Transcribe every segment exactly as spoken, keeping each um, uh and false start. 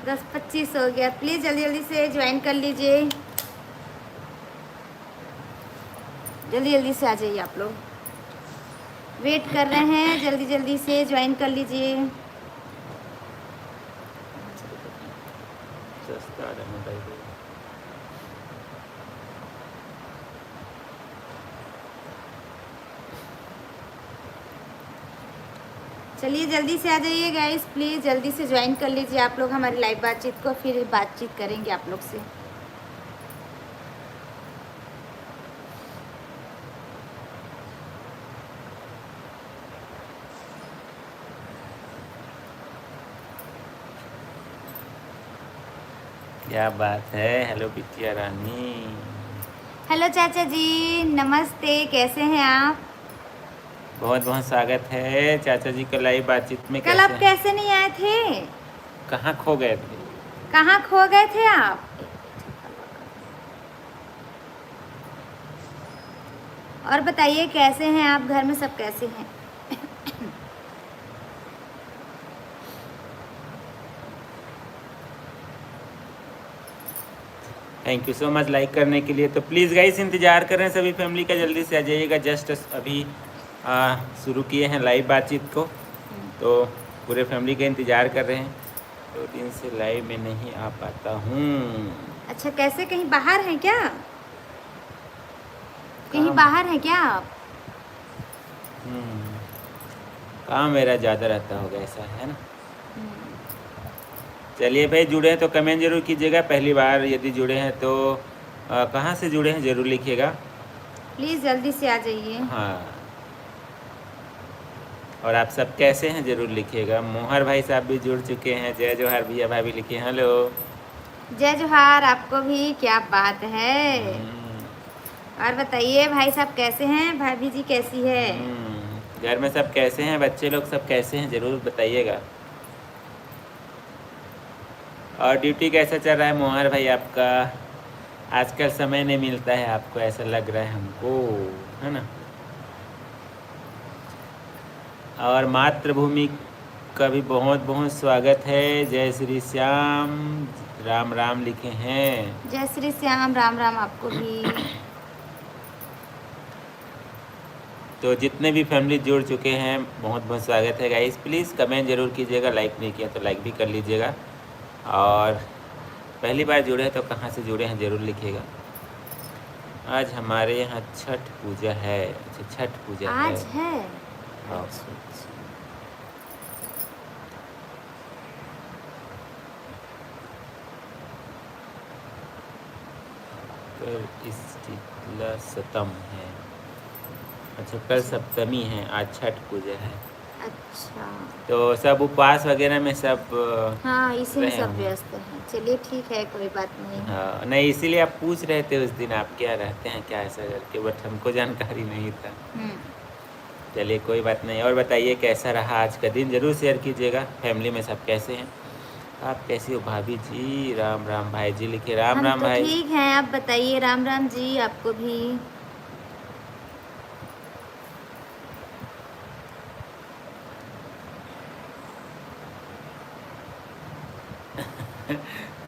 दस पच्चीस हो गया। प्लीज जल्दी जल्दी से ज्वाइन कर लीजिए, जल्दी जल्दी से आ जाइए आप लोग। वेट कर रहे हैं, जल्दी जल्दी से ज्वाइन कर लीजिए। सस्ता आ रहा है मोबाइल। चलिए जल्दी से आ जाइए गाइस, प्लीज जल्दी से ज्वाइन कर लीजिए आप लोग हमारी लाइव बातचीत को, फिर बातचीत करेंगे आप लोग से। क्या बात है। हेलो बिटिया रानी। हेलो चाचा जी, नमस्ते, कैसे हैं आप? बहुत बहुत स्वागत है चाचा जी का लाइव बातचीत में। कल आप कैसे नहीं आए थे? कहाँ खो गए थे? कहाँ खो गए थे आप? और बताइए, कैसे हैं आप, घर में सब कैसे हैं? Thank you so much like करने के लिए। तो प्लीज़ गाइस, इंतज़ार कर रहे हैं सभी फैमिली का, जल्दी से आ जाइएगा। जस्ट अभी आ, शुरू किए हैं लाइव बातचीत को, तो पूरे फैमिली का इंतज़ार कर रहे हैं। दो दिन से लाइव में नहीं आ पाता हूँ। अच्छा, कैसे, कहीं बाहर हैं क्या? कहीं बाहर हैं क्या आप? हम्म, काम मेरा ज़्यादा रहता होगा, ऐसा है ना। चलिए भाई, जुड़े हैं तो कमेंट जरूर कीजिएगा। पहली बार यदि जुड़े हैं तो आ, कहाँ से जुड़े हैं, जरूर लिखिएगा। प्लीज जल्दी से आ जाइए। हाँ, और आप सब कैसे हैं, जरूर लिखिएगा। मोहर भाई साहब भी जुड़ चुके हैं। जय जोहार भैया, भाभी लिखे हेलो। जय जोहार आपको भी, क्या बात है। और बताइए भाई साहब कैसे हैं, भाभी जी कैसी है? हम्म, घर में सब कैसे हैं, बच्चे लोग सब कैसे हैं, जरूर बताइएगा। और ड्यूटी कैसा चल रहा है मोहर भाई आपका? आजकल समय नहीं मिलता है आपको, ऐसा लग रहा है हमको, है ना। और मातृभूमि का भी बहुत बहुत स्वागत है। जय श्री श्याम, राम राम लिखे हैं। जय श्री श्याम, राम राम आपको भी। तो जितने भी फैमिली जुड़ चुके हैं, बहुत बहुत स्वागत है गाइस। प्लीज़ कमेंट जरूर कीजिएगा, लाइक नहीं किया तो लाइक भी कर लीजिएगा। और पहली बार जुड़े हैं तो कहाँ से जुड़े हैं, जरूर लिखिएगा। आज हमारे यहाँ छठ पूजा है। अच्छा, छठ पूजा आज है। है? हाँ। अच्छा, अच्छा। कल शीतला सतम है। अच्छा, कल सप्तमी है, आज छठ पूजा है। अच्छा। तो सब उपवास वगैरह में सब हाँ, इसी में रहे सब होंगे। व्यस्त हैं। चलिए ठीक है, कोई बात नहीं। हाँ, नहीं, इसीलिए आप पूछ रहे थे उस दिन, आप क्या रहते हैं, क्या ऐसा करके, बट हमको जानकारी नहीं था। हम्म। चलिए, कोई बात नहीं। और बताइए, कैसा रहा आज का दिन, जरूर शेयर कीजिएगा। फैमिली में सब कैसे हैं? आप कैसी हो भाभी जी? राम राम भाई जी लिखे, राम हम राम तो भाई। ठीक हैं, आप बताइए। राम राम जी आपको भी।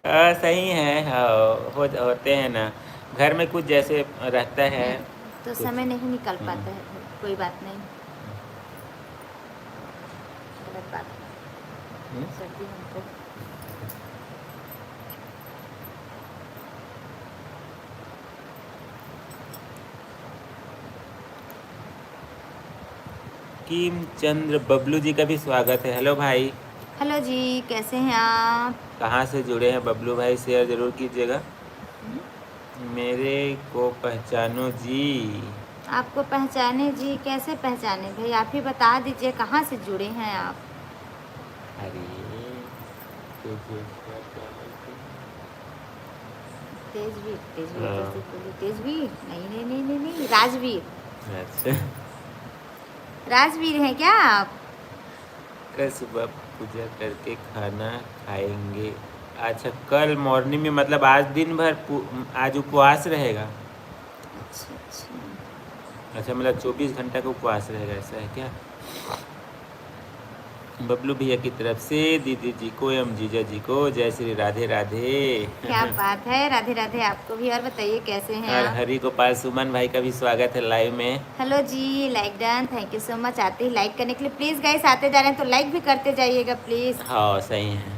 हाँ, सही है। हाँ, हो, होते हैं ना, घर में कुछ जैसे रहता है। तो कुछ समय नहीं निकल हम्म। पाता है, कोई बात नहीं। गलत बात हम्म? कर दी हमको। कीम चंद्र बबलू जी का भी स्वागत है। हेलो भाई, हेलो जी, कैसे हैं आप? कहाँ से जुड़े हैं बबलू भाई? शेयर जरूर कीजिएगा। मेरे को पहचानो जी। आपको पहचाने जी? कैसे पहचाने भाई, आप ही बता दीजिए, कहाँ से जुड़े हैं आप? अरे, तेजवीर, क्या बोलते हैं? तेजवीर, तेजवीर, हाँ। तेजवीर, तेजवीर? नहीं, नहीं, नहीं, नहीं, नहीं, राजवीर। अच्छा। राजवीर हैं क्या आप? कल सुबह पूजा करके खाना खाएंगे। अच्छा, कल मॉर्निंग में, मतलब आज दिन भर पू-, आज उपवास रहेगा। अच्छा, अच्छा। अच्छा, मतलब चौबीस घंटा का उपवास रहेगा, ऐसा है क्या? बबलू भैया की तरफ से दीदी जी को एवं जीजा जी को जय श्री राधे राधे। क्या बात है, राधे राधे आपको भी। और बताइए, कैसे हैं और आप? हरि गोपाल सुमन भाई का भी स्वागत है लाइव में। हेलो जी, like done, thank you so much. आते ही लाइक करने के लिए प्लीज गाइस, आते जा रहे हैं तो लाइक भी करते जाइएगा प्लीज। हाँ, सही है,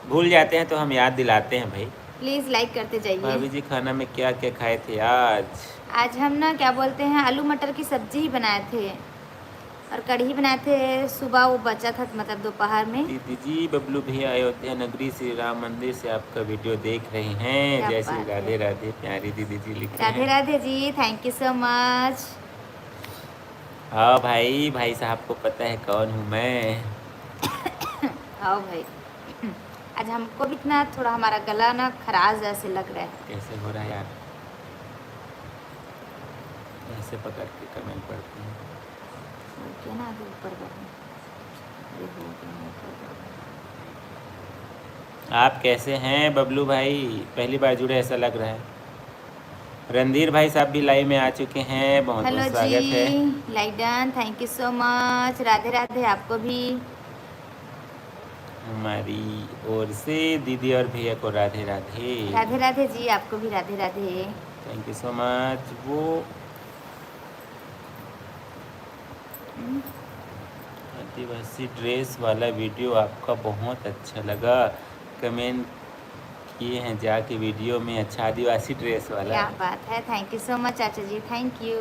भूल जाते हैं तो हम याद दिलाते हैं भाई। प्लीज लाइक करते जाइए। भाभी जी, खाना में क्या क्या खाए थे आज? आज हम ना, क्या बोलते हैं, आलू मटर की सब्जी ही बनाए थे और कढ़ी बनाए थे। सुबह वो बचा था, मतलब दोपहर में। दीदी जी, बबलू भैया अयोध्या नगरी श्री राम मंदिर से आपका वीडियो देख रहे हैं। क्या जय श्री बात है। राधे राधे, प्यारी दीदी जी लिख रहे राधे हैं। Radhe ji, thank you so मच। हाँ भाई, भाई साहब को पता है कौन हूँ मैं। हाँ भाई, आज हमको भी इतना थोड़ा हमारा गला ना खराश जैसे लग रहा है। कैसे हो रहा है यार? ऐसे पकड़ के कमेंट पढ़ते हैं। ओके ना, अभी ऊपर बढ़ो। ये हो गया, ऊपर बढ़ो। आप कैसे हैं बबलू भाई? पहली बार जुड़े ऐसा लग रहा है। रणधीर भाई साहब भी लाइव में आ चुके हैं, बहुत हेलो बहुत स्वागत है। जी, like done, thank you so much. Radhe Radhe आपको भी। हमारी ओर से दीदी और भैया को राधे राधे। राधे राधे जी, आपको भी Radhe Radhe. Thank you so मच। वो आदिवासी ड्रेस वाला वीडियो आपका बहुत अच्छा लगा, कमेंट किए हैं जाके वीडियो में, अच्छा आदिवासी ड्रेस वाला। क्या बात है, थैंक यू सो मच चाचा जी, थैंक यू।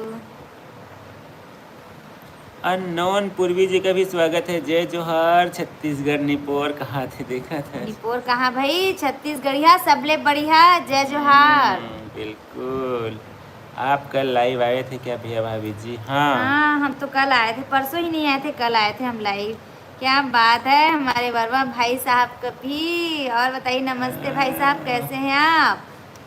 अननोन पूर्वी जी का भी स्वागत है। जय जोहार छत्तीसगढ़ निपोर कहा थे, देखा था। निपोर कहाँ भाई, छत्तीसगढ़िया सबले बढ़िया, जय जोहार। हम्म, बिल्कुल। आप कल लाइव आए थे क्या भैया भाभी जी? हाँ। हाँ, हम तो कल आए थे, परसों ही नहीं आए थे, कल आए थे हम लाइव। क्या बात है हमारे वर्मा भाई साहब का भी। और बताइए, नमस्ते भाई साहब, कैसे हैं आप?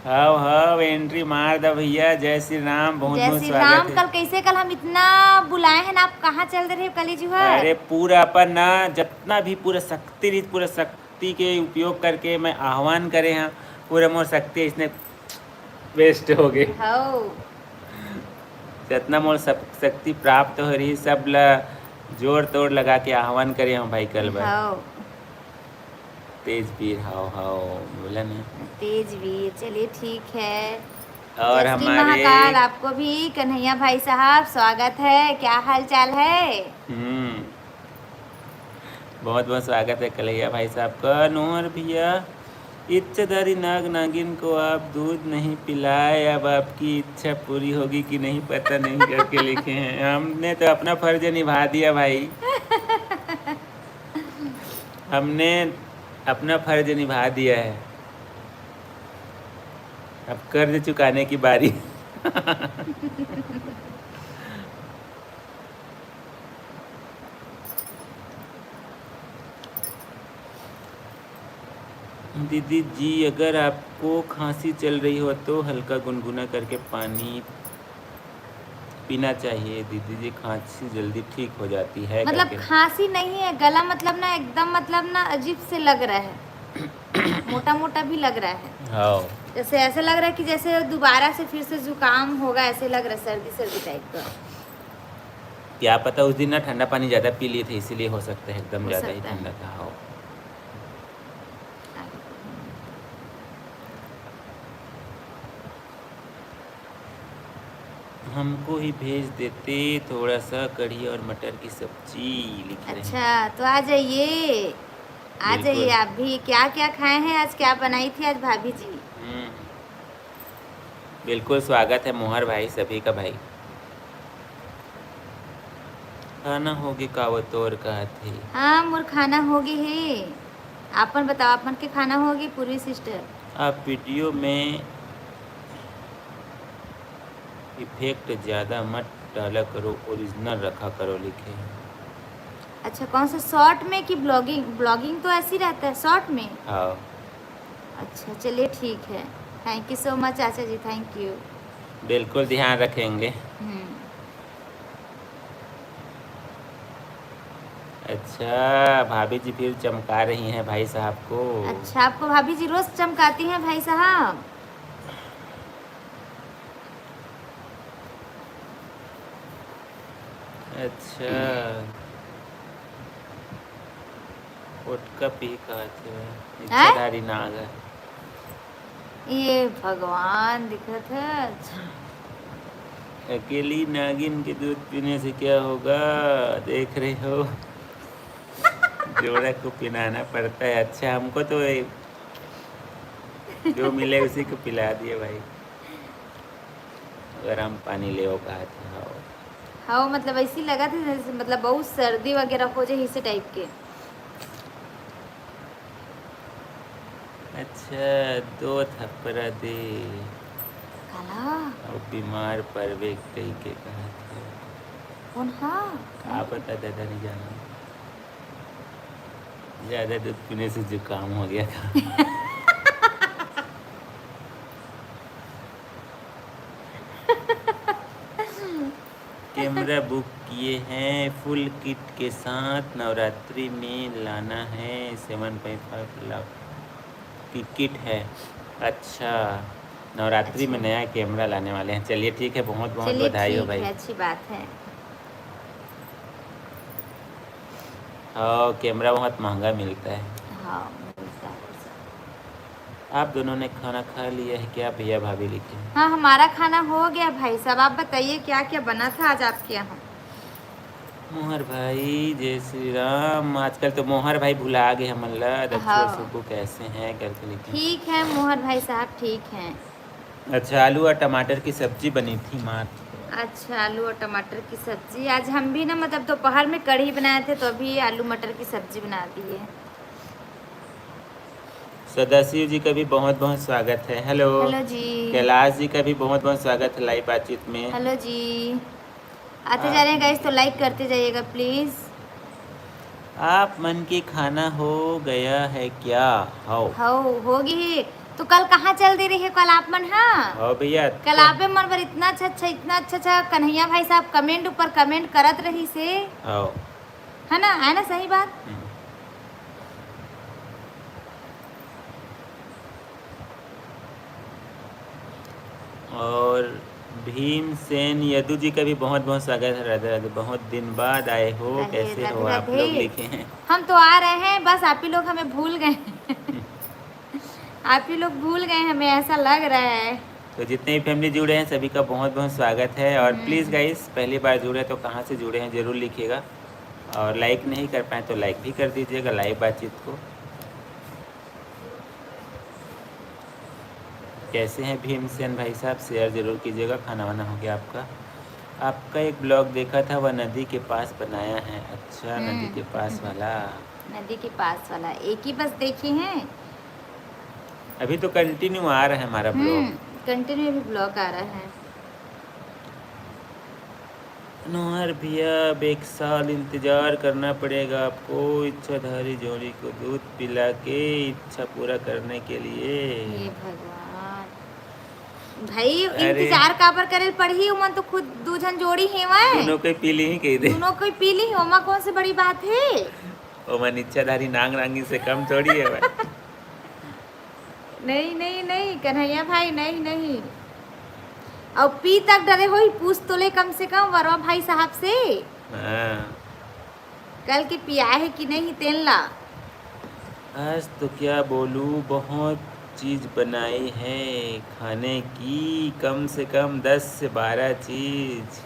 हाव हाव, एंट्री मार दा भैया। जय श्री राम, बहुत जय बहुत श्री स्वागत राम। है। कल कैसे, कल हम इतना बुलाए हैं ना, आप कहाँ चल रहे हो कली जुहर? अरे पूरा अपन ना, जितना भी पूरा शक्ति रहिस, पूरा शक्ति के उपयोग करके मैं आह्वान करे हाँ, पूरा मोर शक्ति इसने वेस्ट हो गए। हो। जितना मोर सब शक्ति प्राप्त हो रही, सब ला जोर तोड़ लगा के आह्वान करे हाँ भाई कल बर। हो। तेज वीर, हाव हाव, बोला ना। तेज वीर, चलिए ठीक है। और जय श्री हमारे महाकाल आपको भी, कन्हैया भाई साहब स्वागत है, क्या हाल चाल है? हम्म, बहुत बहुत स्वागत है कन्हैया भाई साहब का। नोहर भैया, इच्छाधारी नाग नागिन को आप दूध नहीं पिलाए, अब आपकी इच्छा पूरी होगी कि नहीं पता नहीं करके लिखे हैं। हमने तो अपना फर्ज निभा दिया भाई, हमने अपना फर्ज निभा दिया है, अब कर्ज चुकाने की बारी। दीदी जी, अगर आपको खांसी चल रही हो तो हल्का गुनगुना करके पानी पीना चाहिए। दीदी जी, खांसी जल्दी ठीक हो जाती है मतलब करके। खांसी नहीं है, गला मतलब ना एकदम, मतलब ना अजीब से लग रहा है, मोटा मोटा भी लग रहा है, हाँ, जैसे ऐसे लग रहा है कि जैसे दोबारा से फिर से जुकाम होगा, ऐसे लग रहा है, सर्दी सर्दी टाइप का। क्या पता उस दिन ना ठंडा पानी ज़्यादा पी लिए थे, इसीलिए हो सकता है एकदम हो ज़्यादा ही सकता है। ठंडा था। हाँ, हमको ही भेज देते थोड़ा सा कढ़ी और मटर की सब्जी, लिख रहे हैं। अच्छा, तो आ जाइए, आ बिल्कुल। जाइए आप भी। क्या क्या खाए हैं आज, क्या बनाई थी आज भाभी जी? हम्म। बिल्कुल स्वागत है मोहर भाई, सभी का भाई। खाना होगे का वो तोर कहत हे। हाँ, मोर खाना होगे हे। आपन बताओ, आपन के खाना होगे पूर्वी सिस्टर? आप वीडियो में इफेक्ट ज़्यादा मत डाला करो, ओरिजिनल रखा करो, लिखे हैं। अच्छा, कौन सा शॉर्ट में कि ब्लॉगिंग? ब्लॉगिंग तो ऐसे ही रहता है शॉर्ट में। हाँ, अच्छा, चलिए ठीक है, थैंक यू सो मच चाचा जी, थैंक यू। बिल्कुल ध्यान रखेंगे। हम्म। अच्छा, भाभी जी फिर चमका रही हैं भाई साहब को। अच्छा, आपको भाभी जी रोज चमकाती हैं भाई साहब? अच्छा, वोडका पी कहत हे, हैं? इच्छाधारी नाग है। ये भगवान दिखत है। अच्छा। अकेली नागिन के दूध पीने से क्या होगा, देख रहे हो? जोड़ा को पिलाना पड़ता है। अच्छा, हमको तो ये जो मिले उसी को पिला दिए भाई। गरम पानी ले कहा था। हाँ। हाँ, मतलब ऐसी लगा था जैसे, मतलब बहुत सर्दी वगैरह हो जाए इसी टाइप के। अच्छा, दो थप्पड़ा दे। काला? और बीमार परबे कई के कहा था। कौन हा? का पता दादा, नहीं जाना। ज्यादा दूध पीने से जुकाम हो गया था। कैमरा बुक किए हैं फुल किट के साथ, नवरात्रि में लाना है सेवन पॉइंट फाइव लाख की किट है। अच्छा, नवरात्रि में अच्छा। नया कैमरा लाने वाले हैं। चलिए ठीक है, बहुत बहुत चलिए बधाई हो ठीक भाई। है, अच्छी बात है। हाँ, कैमरा बहुत महंगा मिलता है। हाँ, मिलता है। आप दोनों ने खाना खा लिया है क्या भैया भाभी लिखे हैं? हाँ, हमारा खाना हो गया भाई साहब। आप बताइए क्या क्या बना था आज आपके यहाँ? मोहर भाई, जय श्री राम। आजकल तो मोहर भाई भुला गए हमन ला। दक्षिण हाँ। सुब्बू कैसे हैं करके लिखे हैं। ठीक है मोहर भाई साहब, ठीक हैं। अच्छा, आलू और टमाटर की सब्जी बनी थी माँ। अच्छा, आलू और टमाटर की सब्जी। आज हम भी ना, मतलब, दोपहर में कढ़ी बनाए थे, तो अभी आलू मटर की सब्जी बना दिए। सदाशिव जी का भी बहुत बहुत स्वागत है। हेलो। हेलो जी। कैलाश जी का भी बहुत बहुत स्वागत है लाइव बातचीत में। हेलो जी। आते जा रहे हैं गाइस, तो लाइक करते जाइएगा प्लीज। आप मन के खाना हो गया है क्या? हौ। हौ, हो गई। तो कल कहाँ चल दे रहे हो कल आप मन? हाँ। हौ भैया, कल तो आपे मन पर इतना अच्छा अच्छा, इतना अच्छा अच्छा कन्हैया भाई साहब कमेंट ऊपर कमेंट करत रही से। हौ। है ना, है ना सही बात? हम्म। और भीमसेन यदु जी का भी बहुत बहुत स्वागत है। राधे राधे, बहुत दिन बाद आए हो, राधे, कैसे राधे हो आप राधे। लोग लिखे हैं। हम तो आ रहे हैं, बस आप ही लोग हमें भूल गए। आप ही लोग भूल गए हमें, ऐसा लग रहा है। तो जितने भी फैमिली जुड़े हैं, सभी का बहुत बहुत स्वागत है। और हम्म। प्लीज गाइस, पहली बार जुड़े तो कहाँ से जुड़े हैं, जरूर लिखिएगा। और लाइक नहीं कर पाए तो लाइक भी कर दीजिएगा लाइव बातचीत को। कैसे हैं भीमसेन भाई साहब, शेयर जरूर कीजिएगा। खाना वाना हो गया आपका? आपका एक ब्लॉग देखा था, वह नदी के पास बनाया है। अच्छा, नदी हम्म। के पास वाला। नदी के पास वाला एक ही बस देखे हैं। अभी तो कंटिन्यू आ रहा है हमारा ब्लॉग। हम्म, कंटिन्यू भी ब्लॉग आ रहा है। नोहर भैया, अब एक साल इंतजार करना पड़ेगा आपको इच्छाधारी जोड़ी को दूध पिला के इच्छा पूरा करने के लिए। हे भगवान, भाई, अरे। इंतजार काबर करे ल पड़ही? ओमन तो खुद दू झन जोड़ी हेवय। दोनों कोई पी ली ही कह दे। दोनों कोई पी ली, ओमा कौन सी बड़ी बात है? ओमन इच्छाधारी नाग नागिन से कम थोड़ी है भाई। नहीं, नहीं, नहीं, कन्हैया भाई, नहीं, नहीं। अउ पी तक डरे होही, पूछ तो ले कम से कम वरवा भाई साहब से। हाँ। कल के पियाए हे कि नहीं तेन ला? आज तो क्या बोलूं, बहुत चीज बनाई है खाने की, कम से कम दस से बारह चीज।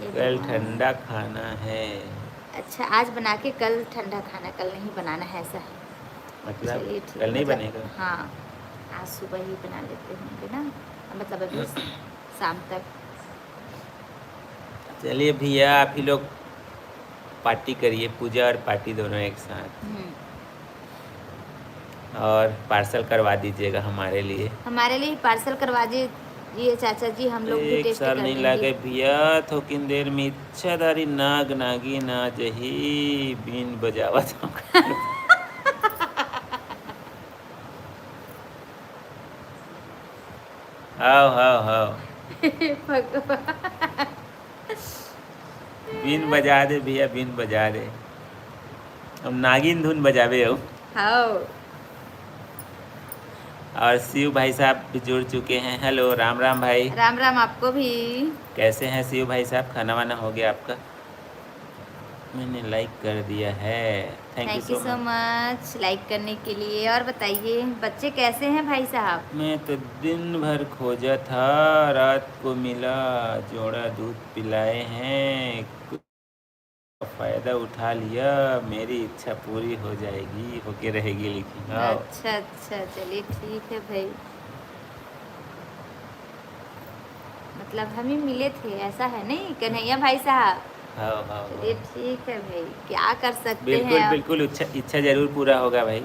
ये कल भगवान। ठंडा खाना है। अच्छा, आज बना के कल ठंडा खाना, कल नहीं बनाना है, ऐसा है। मतलब, चलिए, ठीक, कल नहीं मतलब, बनेगा? हाँ, आज सुबह ही बना लेते होंगे ना, मतलब, अभी शाम तक। चलिए भैया, आप ही लोग पार्टी करिए, पूजा और पार्टी दोनों एक साथ। हम्म। और पार्सल करवा दीजिएगा हमारे लिए। हमारे लिए पार्सल करवा दीजिए चाचा जी, हम लोग भी एक टेस्ट साल कर नहीं लेंगे। लागे भैया, थोकिन देर में इच्छाधारी नाग नागिन आ जही, बीन बजावत। हाव, हाव, हाव। भगवान। बीन बजा दे भैया, बीन बजा दे। हम नागिन धुन बजावे हो। हाव। और शिव भाई साहब भी जुड़ चुके हैं। हेलो, राम राम भाई। राम राम आपको भी। कैसे हैं शिव भाई साहब, खाना वाना हो गया आपका? मैंने लाइक कर दिया है। Thank you thank you so so much. Much like करने के लिए। और बताइए, बच्चे कैसे हैं भाई साहब? मैं तो दिन भर खोजा था, रात को मिला, जोड़ा दूध पिलाए हैं, कुछ फायदा उठा लिया, मेरी इच्छा पूरी हो जाएगी, होके रहेगी, लेकिन हाँ। अच्छा अच्छा, चलिए ठीक है भाई। मतलब हम ही मिले थे, ऐसा है नहीं कन्हैया भाई साहब? हाँ, हाँ, हाँ। चलिए ठीक है भाई, क्या कर सकते बिल्कुल, हैं आप। बिल्कुल, इच्छा, इच्छा जरूर पूरा होगा भाई।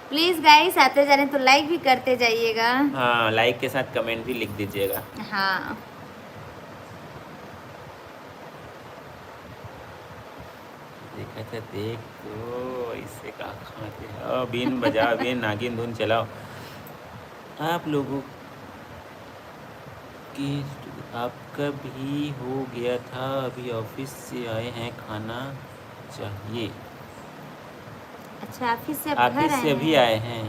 प्लीज गाइस, आते जा रहे हैं तो लाइक भी करते जाइएगा। हाँ, लाइक के साथ कमेंट भी लिख दीजिएगा। हाँ, देखा था, देख तो ऐसे का खाते हैं। ओ, बीन बजाओ, बीन, नागिन धुन चलाओ। आप लोगों के, आपका भी हो गया था, अभी ऑफिस से आए हैं, खाना चाहिए। अच्छा, ऑफिस से आप घर ऑफिस आए से अभी हैं? आए हैं।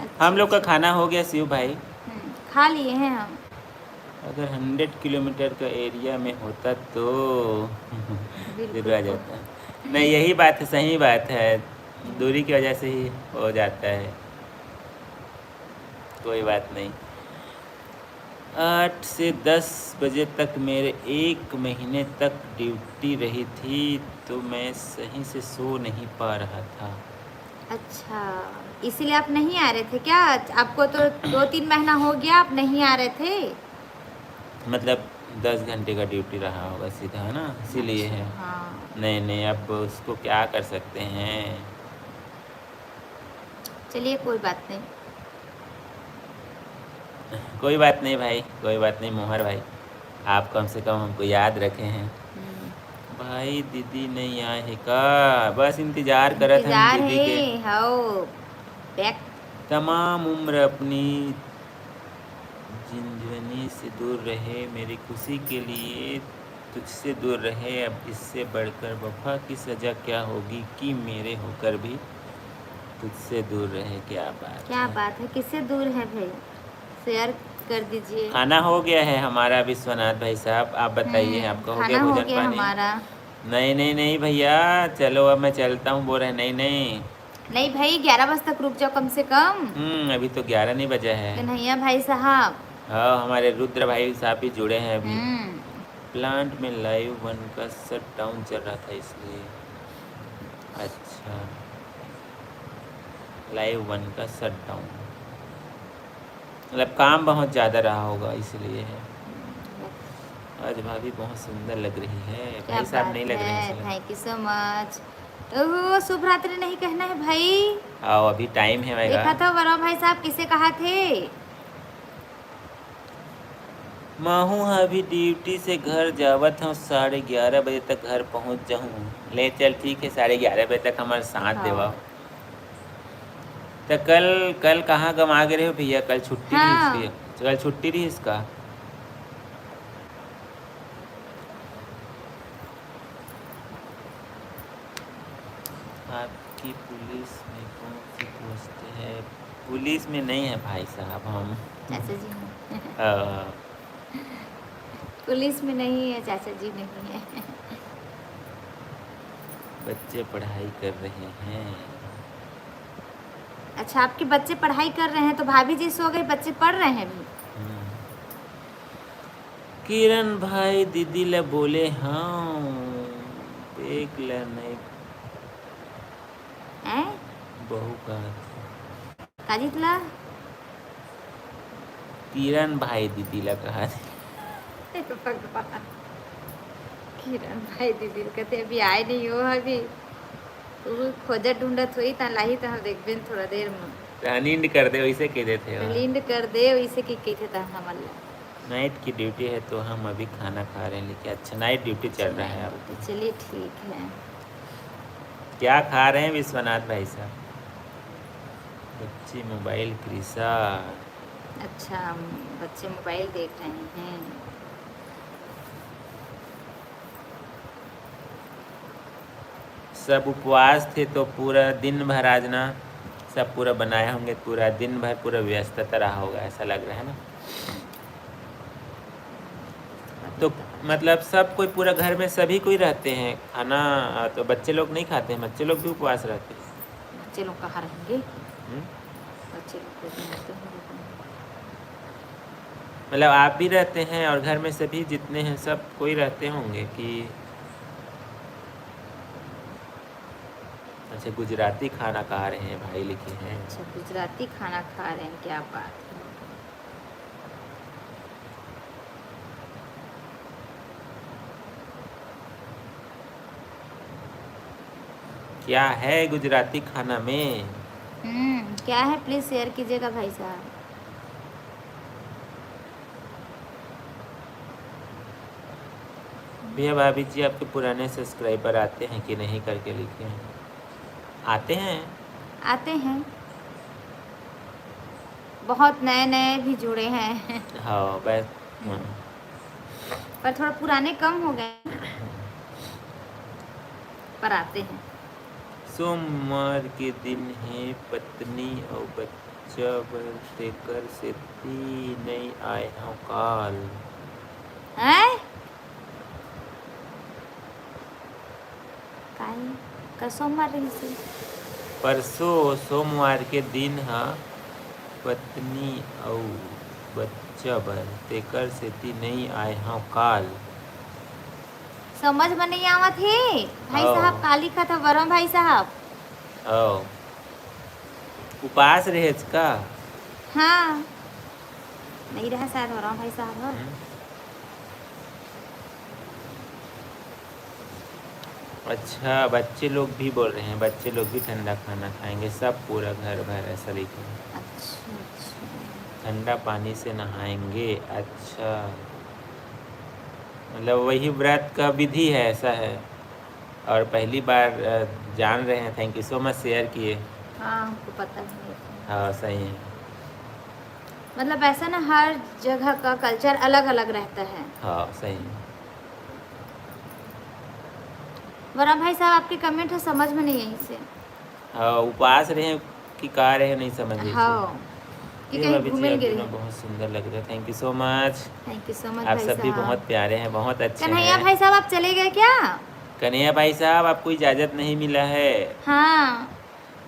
अच्छा, हम लोग का अच्छा। खाना हो गया शिव भाई। हम्म, खा लिए हैं हम। अगर हंड्रेड किलोमीटर का एरिया में होता तो बिल्कुल। जरूर आ जाता। नहीं, यही बात है, सही बात है, दूरी की वजह से ही हो जाता है, कोई बात नहीं। आठ से दस बजे तक मेरे एक महीने तक ड्यूटी रही थी, तो मैं सही से सो नहीं पा रहा था। अच्छा, इसीलिए आप नहीं आ रहे थे क्या? आपको तो दो तीन महीना हो गया, आप नहीं आ रहे थे। मतलब दस घंटे का ड्यूटी रहा होगा सीधा, है ना, इसीलिए अच्छा, है। हाँ। नहीं, नहीं, अब उसको क्या कर सकते हैं। चलिए, कोई बात नहीं। कोई बात नहीं भाई, कोई बात नहीं मोहर भाई, आप कम से कम हमको याद रखे हैं। हम्म, भाई दीदी नहीं आए है का? बस इंतजार करत हम इंतजार दीदी के। है। हाओ, बैक। तमाम उम्र अपनी जिंदवनी से दूर रहे, मेरी खुशी के लिए तुझसे दूर रहे। अब इससे बढ़कर वफा की सजा क्या होगी कि मेरे होकर भी तुझसे दूर रहे। क्या बात क्या है। बात है, किससे दूर है भाई? शेयर कर दीजिए। खाना हो गया है हमारा विश्वनाथ भाई साहब, आप बताइए, हम्म, आपका हो खाना गया हो भोजन गया पानी? हमारा। नहीं, नहीं, नहीं भैया, चलो अब मैं चलता हूँ, बोल रहे, नहीं, नहीं। नहीं भाई, ग्यारह बजे तक रुक जाओ कम से कम। हम्म, अभी तो ग्यारह नहीं बजा है। कन्हैया भाई साहब। हाँ, हमारे रुद्र भाई साहब भी जुड़े हैं अभी। हम्म, प्लांट में लाइव वन का शटडाउन चल रहा था इसलिए। अच्छा, लाइव वन का शटडाउन, मतलब काम बहुत ज़्यादा रहा होगा इसलिए है। आज भाभी बहुत सुंदर लग रही है। क्या भाई साहब बात नहीं लग रहे हैं है, इसलिए। थैंक यू सो मच। ओहो, शुभ रात्रि नहीं कहना है भाई। आओ, अभी टाइम है देखा मेरा। था वरुण भाई साहब किसे कहा थे। महू ह अभी ड्यूटी से घर जावत हूँ, साढ़े ग्यारह बजे तक घर पहुँच जाऊँ। ले चल, ठीक है, साढ़े ग्यारह बजे तक हमारे साथ हाँ। देवा। तो कल, कल कहाँ गमा गए रहे हो भैया? कल छुट्टी हाँ। रही इसकी, कल छुट्टी रही इसका। आपकी पुलिस में कौन सी पोस्ट है? पुलिस में नहीं है भाई साहब हम। चाचा जी हैं। हाँ। पुलिस में नहीं है चाचा जी, नहीं है। बच्चे पढ़ाई कर रहे हैं। अच्छा, आपके बच्चे पढ़ाई कर रहे हैं तो भाभी जी सो गए, बच्चे पढ़ रहे हैं अभी। हम्म। किरण भाई दीदी ला बोले हाँ, देख ले नहीं हैं? बहू का। काजित ला? किरण भाई दीदी ला कहा। हे भगवान, किरण भाई दीदी कहते अभी आए नहीं हो अभी। वो खोजत ढूंढत होई ता लाही ता हम देखबे थोड़ा देर में। तो नींद कर दे, वैसे कह देते हो। नींद कर दे वैसे कि कहते ता हमर ला। नाइट की ड्यूटी है तो हम अभी खाना खा रहे हैं, लेकिन अच्छा नाइट ड्यूटी चल रहा है अब। चलिए ठीक है। क्या खा रहे हैं विश्वनाथ भाई साहब? बच्ची मोबाइल कृषा। अच्छा, बच्चे मोबाइल देख रहे हैं। सब उपवास थे तो पूरा दिन भर आज ना सब पूरा बनाए होंगे, पूरा दिन भर पूरा व्यस्तता रहा होगा, ऐसा लग रहा है ना। तो मतलब सब कोई, पूरा घर में सभी कोई रहते हैं, खाना, आ, तो बच्चे लोग नहीं खाते हैं, बच्चे लोग भी उपवास रहते हैं। बच्चे लोग कहाँ रहेंगे? हम्म? बच्चे लोग को भी रहते हैं लेकिन मतलब आप भी रहते हैं और घर में सभी जितने हैं सब कोई रहते होंगे कि? अच्छा, गुजराती खाना खा रहे हैं भाई, लिखे हैं। अच्छा, गुजराती खाना खा रहे हैं, क्या बात है। क्या है गुजराती खाना में? हम्म, क्या है, प्लीज शेयर कीजिएगा भाई साहब। भैया भाभी जी, आपके पुराने सब्सक्राइबर आते हैं कि नहीं करके लिखे हैं। आते हैं। आते हैं, बहुत नए नए भी जुड़े हैं। हाँ, बस। हाँ। पर थोड़ा पुराने कम हो गए, पर आते हैं। सोमवार के दिन हे, पत्नी अउ बच्चा बर, तेकर सेती नइ आए हंव काल। हैं? काहे? का सोमवार रहिस हे? परसों सोमवार के दिन ह, पत्नी अउ बच्चा बर, तेकर सेती नइ आए हंव काल। समझ में नहीं आवत हे भाई हाँ। साहब, का लिखत हे वर्मा भाई साहब? ओ, उपास रहेच का? हाँ, नहीं रहा शायद वर्मा भाई साहब ह। हम्म। अच्छा, बच्चे लोग भी बोल रहे हैं, बच्चे लोग भी ठंडा खाना खाएंगे, सब पूरा घर भर, ऐसा लिखे हैं। अच्छा, अच्छा। ठंडा पानी से नहाएंगे। अच्छा, मतलब वही व्रत का विधि है, ऐसा है। और पहली बार, अ, जान रहे हैं। Thank you so much, share किए। हाँ, हमको पता नहीं था। हाँ, सही है। मतलब ऐसा ना, हर जगह का कल्चर अलग अलग रहता है। हाँ, सही है। वर्मा भाई साहब, आपके कमेंट है, समझ में नहीं आई से। हाँ, उपास रहे कि का रहे, नहीं समझ आई से। हाँ, कि ये कहीं भाभी जी, घूमे आप गए। दोनों बहुत सुंदर लग रहे। Thank you so much। Thank you so मच आप भाई सब भी साहब। बहुत प्यारे हैं, बहुत अच्छे कन्हैया हैं। भाई साहब, आप चले गए क्या? कन्हैया भाई साहब, आपको इजाज़त नहीं मिला है। हाँ,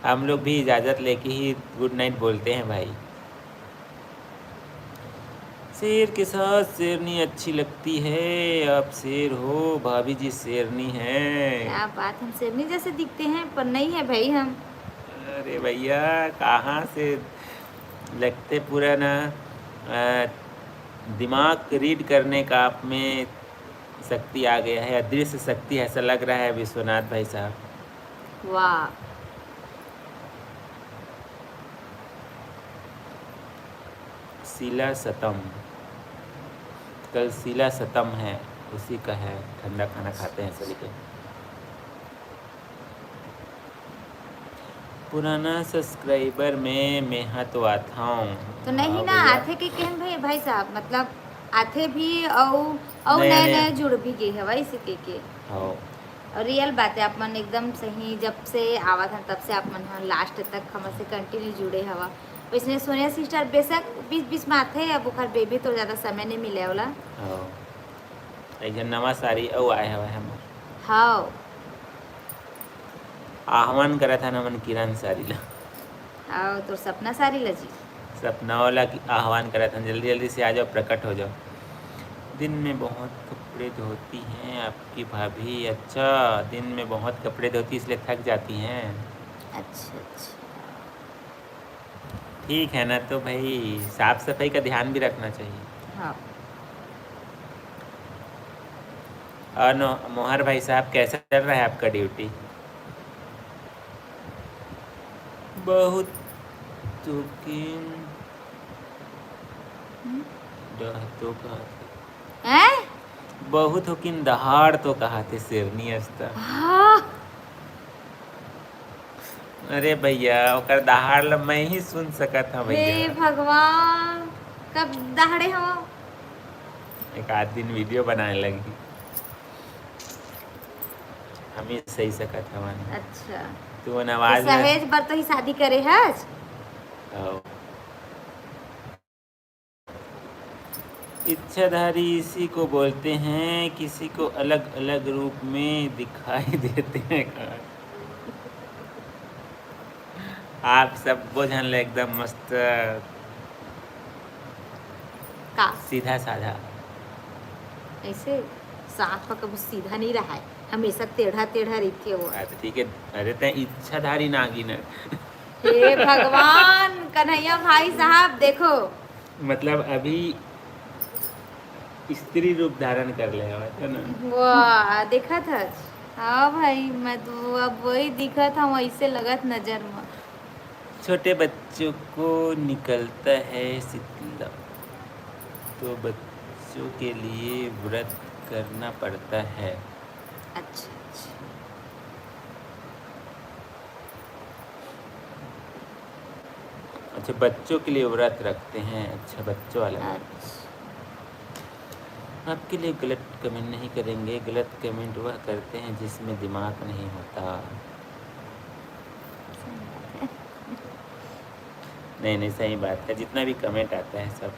हम लोग भी इजाज़त लेके ही गुड नाइट बोलते हैं भाई। शेर के साथ शेरनी अच्छी लगती है। आप शेर हो, भाभी जी शेरनी है। क्या बात, हम शेरनी जैसे दिखते हैं पर नहीं है भाई हम। अरे भैया, कहाँ से लगते, पूरा ना, अ, दिमाग रीड करने का आप में शक्ति आ गया है, अदृश्य शक्ति ऐसा लग रहा है विश्वनाथ भाई साहब। वाह, शीला सतम, कल शीला सतम है, उसी का है, ठंडा खाना खाते हैं सभी के। पुराना सब्सक्राइबर में मेहा तो आथव। तो नहीं हाँ ना, भैया। आथे के कहन भाई, भाई साहब, मतलब आथे भी, अउ अउ नया, नए नया। नए जुड़ भी गए हवा इसी के के। हाँ। और रियल बात है, आप मन एकदम सही, जब से आवत हन तब से आप मन ह लास्ट तक हमर से कंटिन्यू जुड़े हवा। वैसने सोनिया सिस्टर बेशक बीच बीच में आथे, अब ओकर बेबी तो ज़्यादा समय नहीं मिले वाला। हाँ। एक झन नवा सारी अउ आए हवय हमर। हाँ, आह्वान करत हन हमन किरण सारी ला। हाँ, तोर सपना सारी ला जी। सपना वाला की आह्वान करत हन, जल्दी जल्दी से आ जाओ, प्रकट हो जाओ। दिन में बहुत कपड़े धोती हैं आपकी भाभी। अच्छा, दिन में बहुत कपड़े धोती, इसलिए थक जाती हैं। अच्छा, अच्छा। ठीक है ना, तो भाई, साफ सफाई का ध्यान भी रखना चाहिए। हाँ। और नो-, मोहर भाई साहब, कैसा चल रहा है आपका ड्यूटी? बहुत थकिन हम्म। डह तो कहा थे। हैं? बहुत थकिन दहाड़ तो कहा थे शेरनी अस्ता। हाँ। अरे भैया, ओकर दहाड़ ल मैं ही सुन सकत हूँ हे भैया। भगवान, कब दहाड़े हो? एक आध दिन वीडियो बनाए लगी, हम ही सही सकत हवन। अच्छा, तू मन तो आवाज ला सहेज बर तो ही शादी करे हस? आओ। इच्छाधारी इसी को बोलते हैं, किसी को अलग अलग रूप में दिखाई देते हैं। आप सब बोझन ले एकदम मस्त का सीधा साधा। ऐसे सांप ह कभू सीधा नहीं रहा है, हमेशा टेढ़ा टेढ़ा रहिथे वो। हाँ, तो ठीक है। अरे, तैं इच्छाधारी नागिन है। हे भगवान, कन्हैया भाई साहब, देखो। मतलब, अभी स्त्री रूप धारण कर ले हवय, है ना? वाह, देखत हस? हाँ भाई, मैं तो अब वही दिखत हूँ, ऐसे लगत नजर में। छोटे बच्चों को निकलता है शीतला, तो बच्चों के लिए व्रत करना पड़ता है। अच्छा, अच्छा। अच्छा, बच्चों के लिए व्रत रखते हैं। अच्छा, बच्चों वाला व्रत। अच्छा। आपके लिए गलत कमेंट नहीं करेंगे। गलत कमेंट वह करते हैं जिसमें दिमाग नहीं होता। नहीं, नहीं, सही बात है। जितना भी कमेंट आता है सब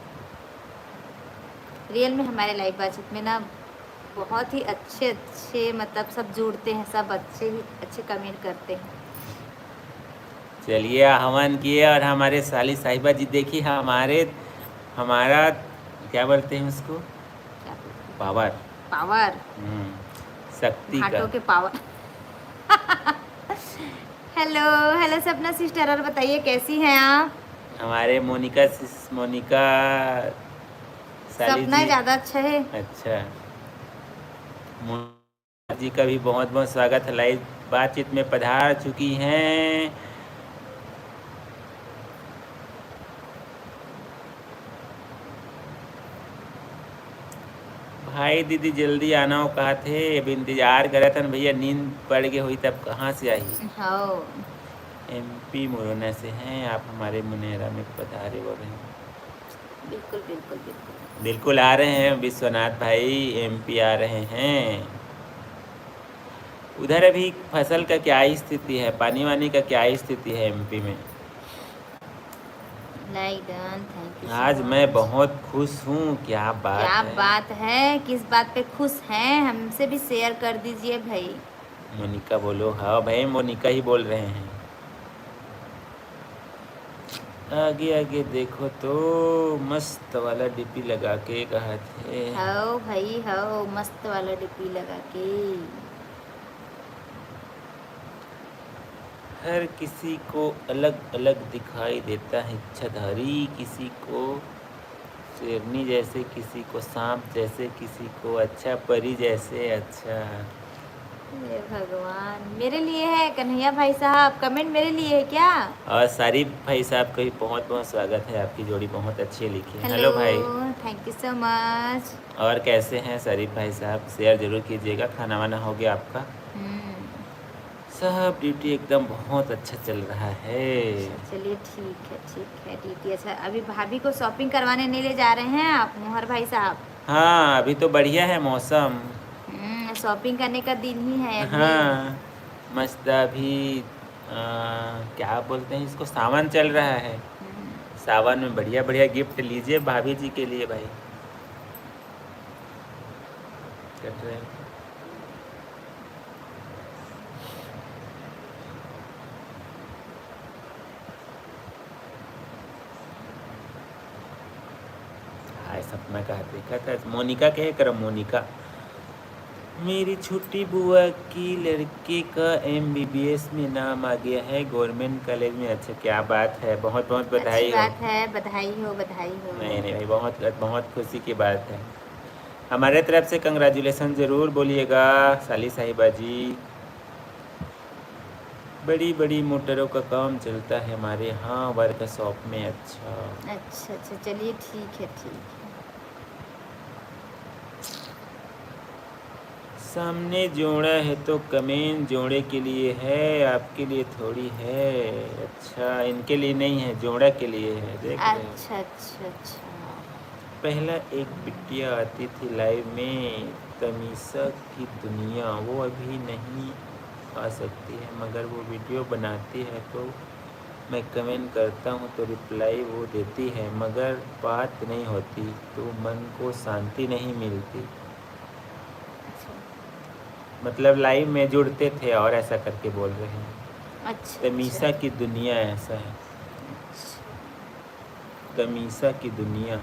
रियल में हमारे लाइव बातचीत में ना बहुत ही अच्छे अच्छे, मतलब, सब जुड़ते हैं, सब अच्छे ही अच्छे कमेंट करते हैं। चलिए, हमन किए और हमारे साली साहिबा जी, देखिए, हमारे, हमारा, क्या बोलते हैं उसको? क्या बोलते हैं? पावर। पावर। हम्म, शक्ति का। भाटो के पावर। हेलो, हेलो सपना सिस्टर, और बताइए, कैसी हैं आप? हमारे मोनिका सिस-, मोनिका साली सपना जी। ज्यादा अच्छा है। अच्छा, मोनिका जी का भी बहुत बहुत स्वागत है, लाइव बातचीत में पधार चुकी हैं। भाई दीदी जल्दी आना हो कहा थे, अब इंतजार करत हन भैया, नींद पड़ गए हुई तब कहाँ से आई? हाँ। एमपी मुरैना से हैं आप, हमारे मुनेरा में पधारे बोल रहे हैं। बिल्कुल, बिल्कुल, बिल्कुल। बिल्कुल आ रहे हैं विश्वनाथ भाई, एमपी आ रहे हैं। उधर अभी फसल का क्या स्थिति है, पानी वानी का क्या स्थिति है एमपी में? लाइक डन, थैंक यू। आज मैं बहुत खुश हूँ। क्या बात क्या है? बात है, किस बात पे खुश हैं, हमसे भी शेयर कर दीजिए भाई। मोनिका बोलो। हाँ भाई, मोनिका ही बोल रहे हैं। आगे आगे देखो तो मस्त वाला डीपी लगा के कहा थे। हो भाई हो, मस्त वाला डीपी लगा के। हर किसी को अलग अलग दिखाई देता है इच्छाधारी, किसी को शेरनी जैसे, किसी को सांप जैसे, किसी को अच्छा परी जैसे। अच्छा, हे भगवान, मेरे लिए है कन्हैया भाई साहब, कमेंट मेरे लिए है क्या? और शरीफ भाई साहब का भी बहुत बहुत स्वागत है। आपकी जोड़ी बहुत अच्छी लिखी है। हेलो भाई। Thank you so much। और कैसे हैं शरीफ भाई साहब? शेयर जरूर कीजिएगा। खाना वाना हो गया आपका? हम्म। साहब, ड्यूटी एकदम बहुत अच्छा चल रहा है। चलिए, ठीक है, ठीक है, ड्यूटी अच्छा। अभी भाभी को शॉपिंग करवाने नहीं ले जा रहे हैं आप, मोहर भाई साहब? हाँ, अभी तो बढ़िया है मौसम। हम्म, शॉपिंग करने का दिन ही है अभी। हाँ, मस्त। अभी आ, क्या बोलते हैं इसको, सावन चल रहा है। हम्म। सावन में बढ़िया बढ़िया गिफ्ट लीजिए भाभी जी के लिए भाई। कट रहे हैं। हाय सपना का देखा था, मोनिका के कर, मोनिका। मेरी छोटी बुआ की लड़के का एमबीबीएस में नाम आ गया है गवर्नमेंट कॉलेज में। अच्छा, क्या बात है, बहुत बहुत बधाई अच्छी हो। बात है, बधाई हो, बधाई हो। नहीं नहीं भाई, बहुत बहुत खुशी की बात है। हमारे तरफ से कंग्रेचुलेशन जरूर बोलिएगा साली साहिबा जी। बड़ी बड़ी मोटरों का काम चलता है हमारे यहाँ वर्कशॉप में। अच्छा, अच्छा अच्छा, चलिए, ठीक है, ठीक है। सामने जोड़ा है तो कमेंट जोड़े के लिए है, आपके लिए थोड़ी है। अच्छा, इनके लिए नहीं है, जोड़ा के लिए है। देख रहे हो? अच्छा अच्छा अच्छा। पहला एक बिटिया आती थी लाइव में, तमीशा की दुनिया, वो अभी नहीं आ सकती है, मगर वो वीडियो बनाती है तो मैं कमेंट करता हूँ तो रिप्लाई वो देती है, मगर बात नहीं होती तो मन को शांति नहीं मिलती। मतलब लाइव में जुड़ते थे और ऐसा करके बोल रहे हैं। अच्छा, तमीशा की दुनिया ऐसा है। तमीशा की दुनिया।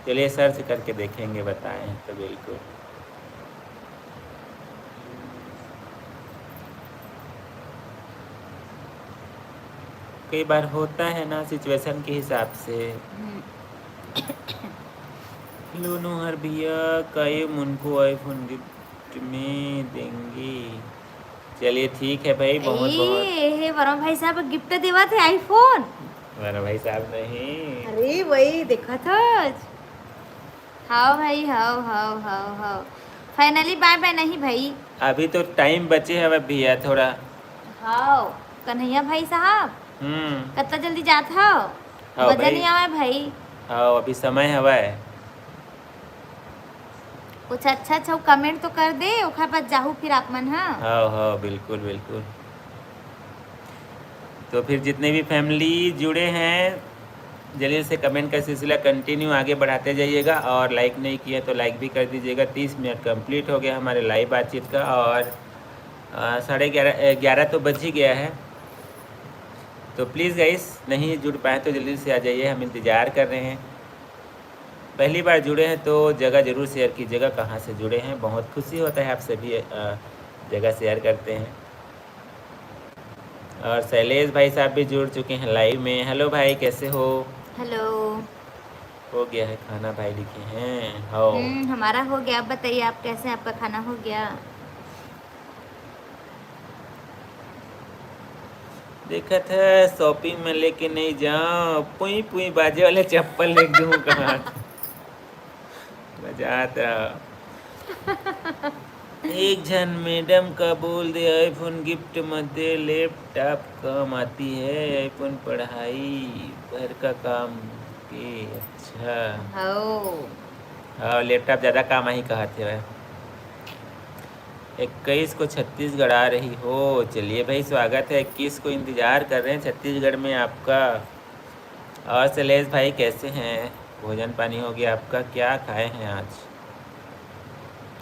चलिए सर्च करके देखेंगे, बताएं तो बिल्कुल। कई बार होता है ना सिचुएशन के हिसाब से। हम्म। हेलो नोहर भैया, का ये मुनको आईफोन गिफ्ट में देंगे? चलिए ठीक है भाई, बहुत बहुत। ए, हे वर्मा भाई साहब गिफ्ट देवत हे आईफोन। वर्मा भाई साहब नहीं। अरे वही देखत हस। हाव भाई, हाव, हाव, हाव, हाव। फाइनली बाय बाय नहीं भाई। अभी तो टाइम बचे हवे भैया थोड़ा। हाव, कन्हैया भाई साहब, हम्म। कतना जल्दी जात हव? हाव मजा भाई। नहीं आवे भाई। हाव, अभी समय हवे। कुछ अच्छा अच्छा कमेंट तो कर दे, ओखर बाद जाहू फिर आप मन ह। हाव हाव, बिल्कुल बिल्कुल। तो फिर जितने भी फैमिली जुड़े हैं, जल्दी से कमेंट का सिलसिला कंटिन्यू आगे बढ़ाते जाइएगा, और लाइक नहीं किया तो लाइक भी कर दीजिएगा। तीस मिनट कंप्लीट हो गया हमारे लाइव बातचीत का, और अ, साढ़े ग्यारह, अ, ग्यारह तो बज ही गया है। तो प्लीज़ गाइस, नहीं जुड़ पाए तो जल्दी से आ जाइए, हम इंतज़ार कर रहे हैं। पहली बार जुड़े हैं तो जगह ज़रूर शेयर कीजिएगा, कहाँ से जुड़े हैं। बहुत खुशी होता है आप सभी अ, जगह शेयर करते हैं। और शैलेश भाई साहब भी जुड़ चुके हैं लाइव में। हेलो भाई, कैसे हो? हेलो। हो गया है खाना भाई, लिखे हैं। हो। हम्म, हमारा हो गया। आप बताइए, आप कैसे हैं? आपका खाना हो गया? देखत है शॉपिंग में लेके नहीं जाओ, पुई पुई बाजे वाले चप्पल लेके दूँ कहाँ? मजा आता। एक झन मैडम का बोल दे, आईफोन गिफ्ट मत दे, लैपटॉप काम आती है, आईफोन पढ़ाई भर का काम के। अच्छा। हो। हाँ, लैपटॉप ज़्यादा काम आही कहत हे। इक्कीस को छत्तीसगढ़ आ रही हो। चलिए भाई, स्वागत है। इक्कीस को इंतज़ार कर रहे हैं छत्तीसगढ़ में आपका। और शैलेश भाई कैसे हैं? भोजन पानी हो गया आपका? क्या खाए हैं आज?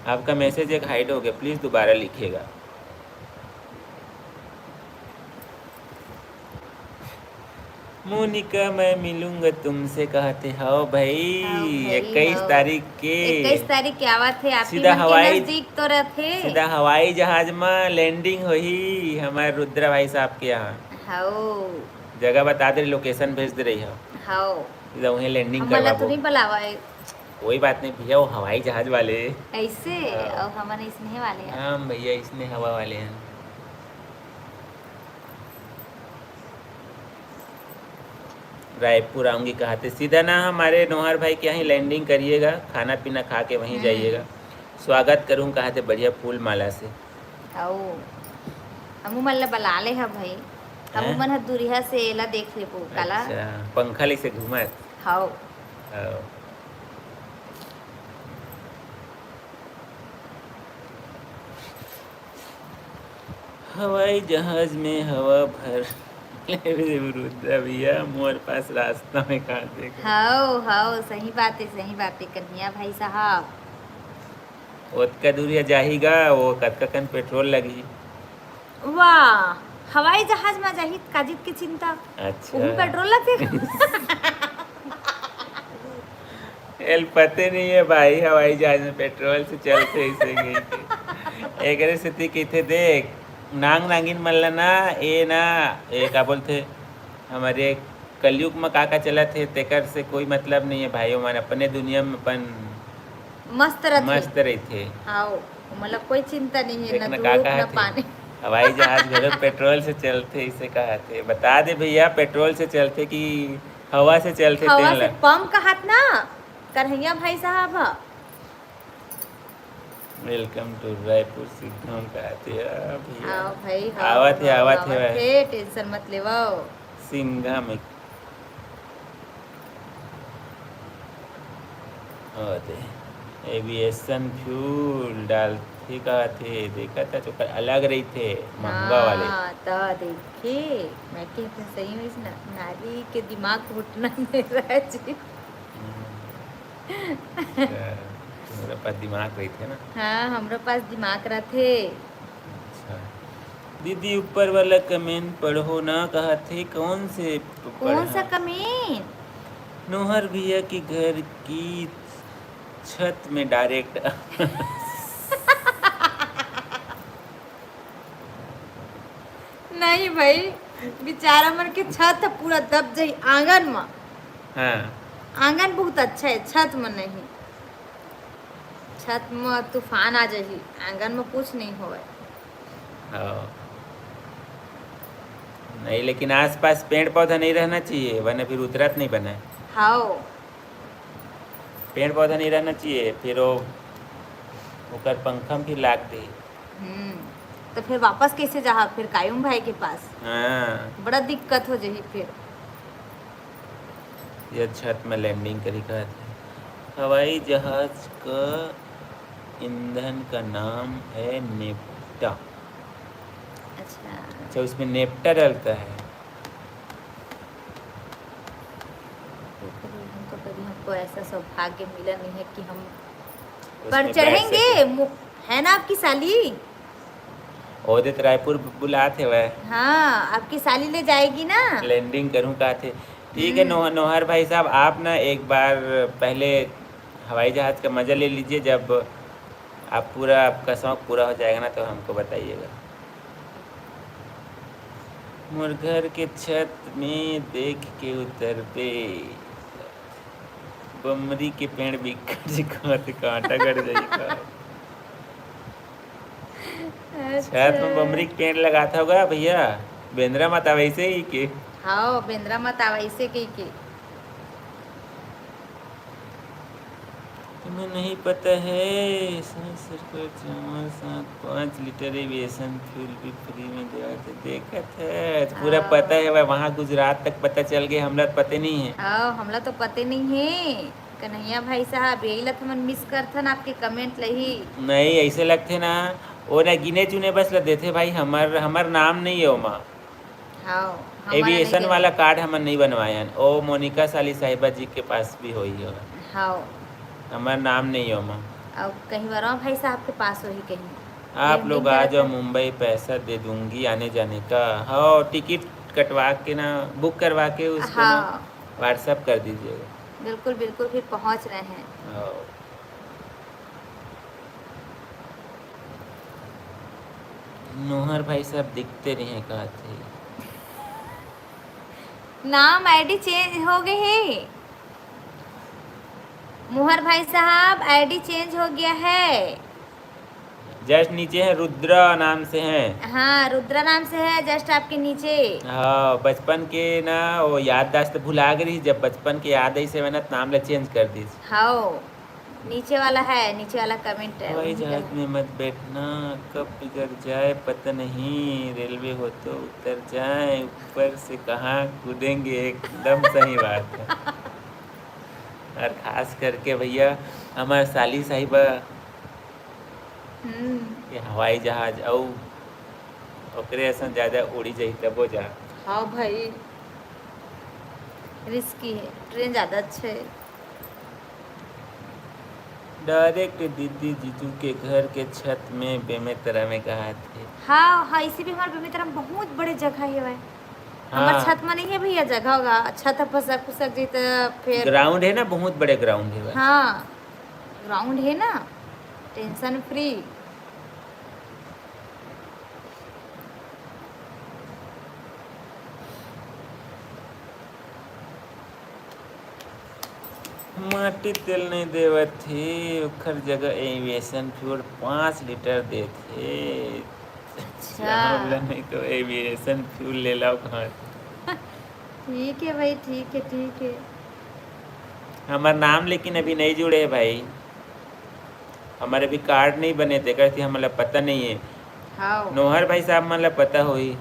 आपका मैसेज एक हाइड हो गया, प्लीज़ दोबारा लिखिएगा। मोनिका, मैं मिलूंगा तुमसे कहत हे। हाव भाई, हाव भाई, इक्कीस हाव। तारीख के। इक्कीस तारीख के आवत हे, आप ही सीधा मन के हवाई, नजदीक तो रथे। सीधा हवाई जहाज में लैंडिंग होही हमारे रुद्रा भाई साहब के यहाँ। हाव। जगह बता दे रही, लोकेशन भेज दे रही है। हाव। सीधा वहीं लैंडिंग हमन ला तो करवाबो। नहीं बुलावा है। कोई बात नहीं भैया, वो हवाई जहाज वाले। ऐसे? हाँ। और हमन इसने वाले हैं। हाँ भैया, इसने हवा वाले हैं। रायपुर आऊंगी कहत हे, सीधा ना हमारे नोहर भाई के यहाँ लैंडिंग करिएगा, खाना पीना खा के वहीं हम्म। जाइएगा। स्वागत करूँ कहत हे बढ़िया फूल माला से। आओ। हमू मन ला बला ले ह भाई। हमू हैं? मन ह दूरिहा से एला देख लेबो। काला? अच्छा, पंखा ले से घूमत। हाव। हाँ। हवाई जहाज में हवा भर ले रे रुद्रा भैया, मोर पास रास्ता में कहाँ देख। हाव, हाव, सही बात है, सही बात है, कन्हैया भाई साहब। ओतका दूरिया जाही गा, वो कतका कन पेट्रोल लगही। वाह, हवाई जहाज में जाही, काजित के चिंता। अच्छा। उहू पेट्रोल लगथे। एल पते नहीं है भाई, हवाई जहाज में पेट्रोल से चलथे, इसे कही के। एकरे सेती कहिथे, देख, नांग नांगिन मन ला ना, ए ना, ए का बोलथे, हमारे कलयुग में का का चलत हे, तेकर से कोई मतलब नहीं है भाई, ओमन अपने दुनिया में अपन मस्त रथे। मस्त रहिथे। हाव, मतलब कोई चिंता नहीं है, देख ना ना का धूप, कहा ना थे, पानी। हवाई जहाज घलो पेट्रोल से चलथे, इसे कहा थे। बता दे भैया, पेट्रोल से चलथे कि हवा से चलथे, हवा तेन से ला। पंप कहत ना, कन्हैया भाई साहब ह। Welcome to रायपुर सिंघम कहत हे भैया। आओ भाई, हाव, आवत हे, हाव, आवत हे भाई। हे, टेंशन मत लेवो। सिंघम एक, आवत हे। एविएशन फ्यूल डाल, ठीक कहत हे, देखत हस, ओकर अलग रहिथे, महंगा वाले। हाँ, त देखे, मैं के अपने सही में इस ना-, नारी के दिमाग घुटना में रह जी। हम्म। अच्छा, तुम्हरे पास दिमाग रहिथे ना? हाँ, हमरे पास दिमाग रहिथे। अच्छा। दीदी, ऊपर वाला comment पढ़ो ना, कहत हे, कौन से प-, कौन सा पढ़ा? Comment? नोहर भैया के घर की छत में direct। नहीं भाई, बेचारा मन के छत ह पूरा दब जाही आंगन म। हाँ। आंगन बहुत अच्छा हे, छत म नहीं। छत म तूफान आ जाही, आंगन म कुछ नहीं होवय। हाँ। नहीं, लेकिन आसपास पेड़ पौधा नहीं रहना चाहिए, वरना फिर उतरत नहीं बने। हाओ। पेड़ पौधा नहीं रहना चाहिए, फिर वो ओकर पंखा में फिर लाग दे। हम्म, तो फिर वापस कैसे जाहा फिर कायम भाई के पास? हाँ। बड़ा दिक्कत हो जाही फिर। ये छत में landing करी कहत हे। हवाई जहाज का ईंधन का नाम है नेप्टा। अच्छा। अच्छा, उसमें नेप्टा डलता है। देखो, हमको कभी, हमको ऐसा सौभाग्य मिला नहीं है कि हम उसमें पर बैठ चढ़ेंगे। सके। मु-, है ना आपकी साली? ओदे तो रायपुर बु-, बुलात हेवय। हाँ, आपकी साली ले जाएगी ना। Landing करूँ कहत हे। ठीक है, हम्म। नोह-, नोहर भाई साहब, आप ना एक बार पहले हवाई जहाज का मजा ले लीजिए, जब आप पूरा, आपका शौक पूरा हो जाएगा ना, तो हमको बताइएगा। मोर घर के छत में देख के उतरबे, बमरी के पेड़ बिकट जी कांट-, कांटा गड़ जाई का। अच्छा। छत में बमरी के पेड़ लगात होगा भैया, बेंदरा मत आवइसे ही के। हाँ, बेंदरा मत आवइसे कही के। तुम्हें नहीं पता है, संघ सरकार चावल साथ पाँच लीटर aviation fuel भी free में देवत हे। देखत हे, पूरा हाँ। पता हे, वह वहाँ गुजरात तक पता चल गए, हमला पते नहीं है। हाँ, हमला तो पते नहीं है। कन्हैया भाई साहब, यही ला तो हमन miss करथन आपके comment ला ही। नहीं, ऐसे लगथे ना, वो ना गिने चुने बस ला देथे भाई, हमर, हमर नाम नहीं है ओमा। हाँ, हमारा नहीं aviation देवे। वाला card हमन नहीं बनवाए हन। ओ मोनिका साली साहिबा जी के पास भी होई हो। हाँ। हमर नाम नहीं हो मा। और कहीं वरवा भाई साहब के पास होही कहीं। आप लोग आ जाओ मुंबई, पैसा दे दूंगी आने जाने का। हाँ, टिकट कटवा के ना, book करवा के उसको ना हाँ। WhatsApp कर दीजिएगा। बिल्कुल, बिल्कुल, फिर पहुंच रहे हैं। हाँ। नोहर भाई साहब दिखते नहीं है, कहते हैं। नाम ID change हो गए है। मोहर भाई साहब, ID change हो गया है। Just नीचे है, रुद्रा नाम से है। हाँ, रुद्रा नाम से है, just आपके नीचे। हाँ, बचपन के ना वो याददाश्त भुला गई, जब बचपन के याद ऐसे बना तो नाम ला change कर दी। हाँ। नीचे वाला है, नीचे वाला comment है, हवाई उन्हीं का जहाज है। में मत बैठना, कब बिगड़ जाए पता नहीं, रेलवे हो तो उतर जाए, ऊपर से कहाँ कूदेंगे, एकदम सही बात है। और खास करके भैया, हमार साली साहिबा हम्म। के हवाई जहाज अउ ओकरे असन ज्यादा उड़ी जाही तबो जा। हाँ भाई, risky है, train ज्यादा अच्छा है। Direct दीदी जीजू के घर के छत में बेमेतरा में कहात हे। हाँ, हाँ, इसी भी हमारे बेमेतरा में बहुत बड़े जगह है भाई। हमारे हाँ। छत में नहीं है भैया जगह होगा, छत ह फसक फुसक जी तो फिर ground है ना, बहुत बड़े ground है भाई। हाँ, ground है ना, tension free। माटी तेल नहीं देवत हे, ओखर जगह aviation fuel पाँच लीटर देथे। अच्छा। चावल नहीं तो aviation fuel ले लाओ घर। ठीक है भाई, ठीक है, ठीक है। हमार नाम लेकिन अभी नहीं जुड़े है भाई। हमारे अभी card नहीं बने, तेकर से हमला पता नहीं है। हाँ। नोहर भाई साहब मन ला पता होही।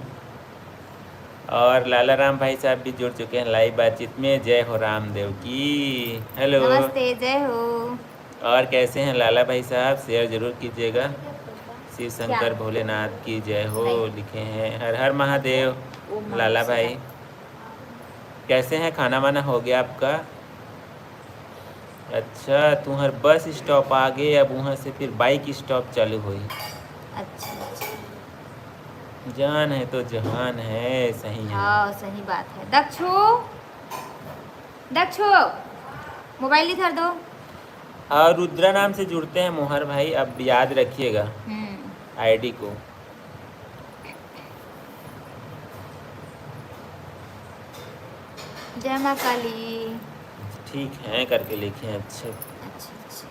और लाला राम भाई साहब भी जुड़ चुके हैं live बातचीत में। जय हो रामदेव की। Hello। नमस्ते, जय हो। और कैसे हैं लाला भाई साहब? Share जरूर कीजिएगा। शिव शंकर भोलेनाथ की जय हो। लिखे हैं हर हर महादेव। लाला भाई, कैसे हैं, खाना वाना हो गया आपका? अच्छा, तुम्हार बस स्टॉप आ गए, अब वहाँ से फिर बाइक स्टॉप चालू हुई। अच्छा, अच्छा। जान है तो जहान है, सही है। हाँ, सही बात है। दक्षु, दक्षु, मोबाइल इधर दो। और रुद्रा नाम से जुड़ते हैं मोहर भाई, अब याद रखिएगा हम्म। आईडी को। जय माँ काली। ठीक है करके लिखे हैं, अच्छे। अच्छा, अच्छा।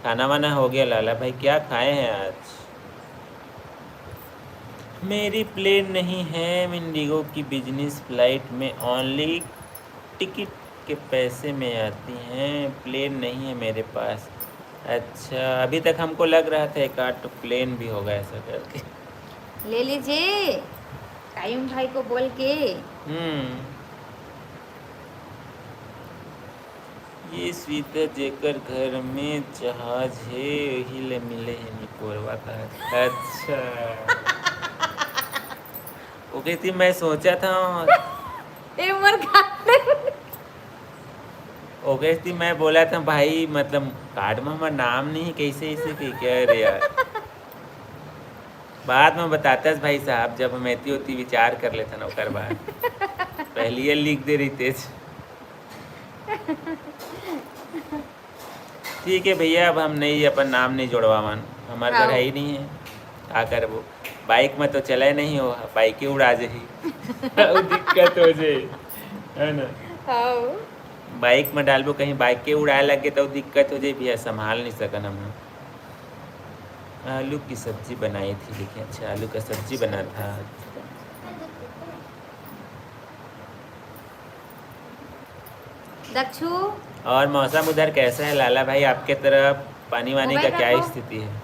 खाना वाना हो गया लाला भाई, क्या खाए हैं आज? मेरी प्लेन नहीं है इंडिगो की बिजनेस फ्लाइट में, ओनली टिकट के पैसे में आती हैं, प्लेन नहीं है मेरे पास। अच्छा, अभी तक हमको लग रहा था एक आध तो प्लेन भी होगा ऐसा करके। ले लीजिए कायूम भाई को बोल के। हम्म। ये स्वीता जेकर घर में जहाज हे, वही ले मिले हे निपोरवा का। अच्छा। ओके थी, मैं सोचा था। ए मोर खाते। ओके थी, मैं बोला था भाई, मतलब कार्ड में हमारा नाम नहीं है, कैसे इसे के क्या रे यार। बाद में बताते हैं भाई साहब, जब हम एती ओती विचार कर लेते ना ओकर बाद। पहले ये लिख दे रही तेज। ठीक है भैया, अब हम नहीं, अपन नाम नहीं जोड़वावन, हमारे घर हाँ। है ही नहीं है, का करबो? बाइक में तो चले नहीं हो, बाइक ही उड़ा जाही। वो दिक्कत हो जाए, है ना? हाँ। बाइक में डालबो, कहीं बाइक के उड़ाए लग गए तो दिक्कत हो जाए भैया, संभाल नहीं सकन हम। आलू की सब्जी बनाई थी, देखिए, अच्छा, आलू का सब्जी बना था। दक्षु। और मौसम उधर कैसा है लाला भाई, आपके तरफ पानी वानी का क्या स्थिति है?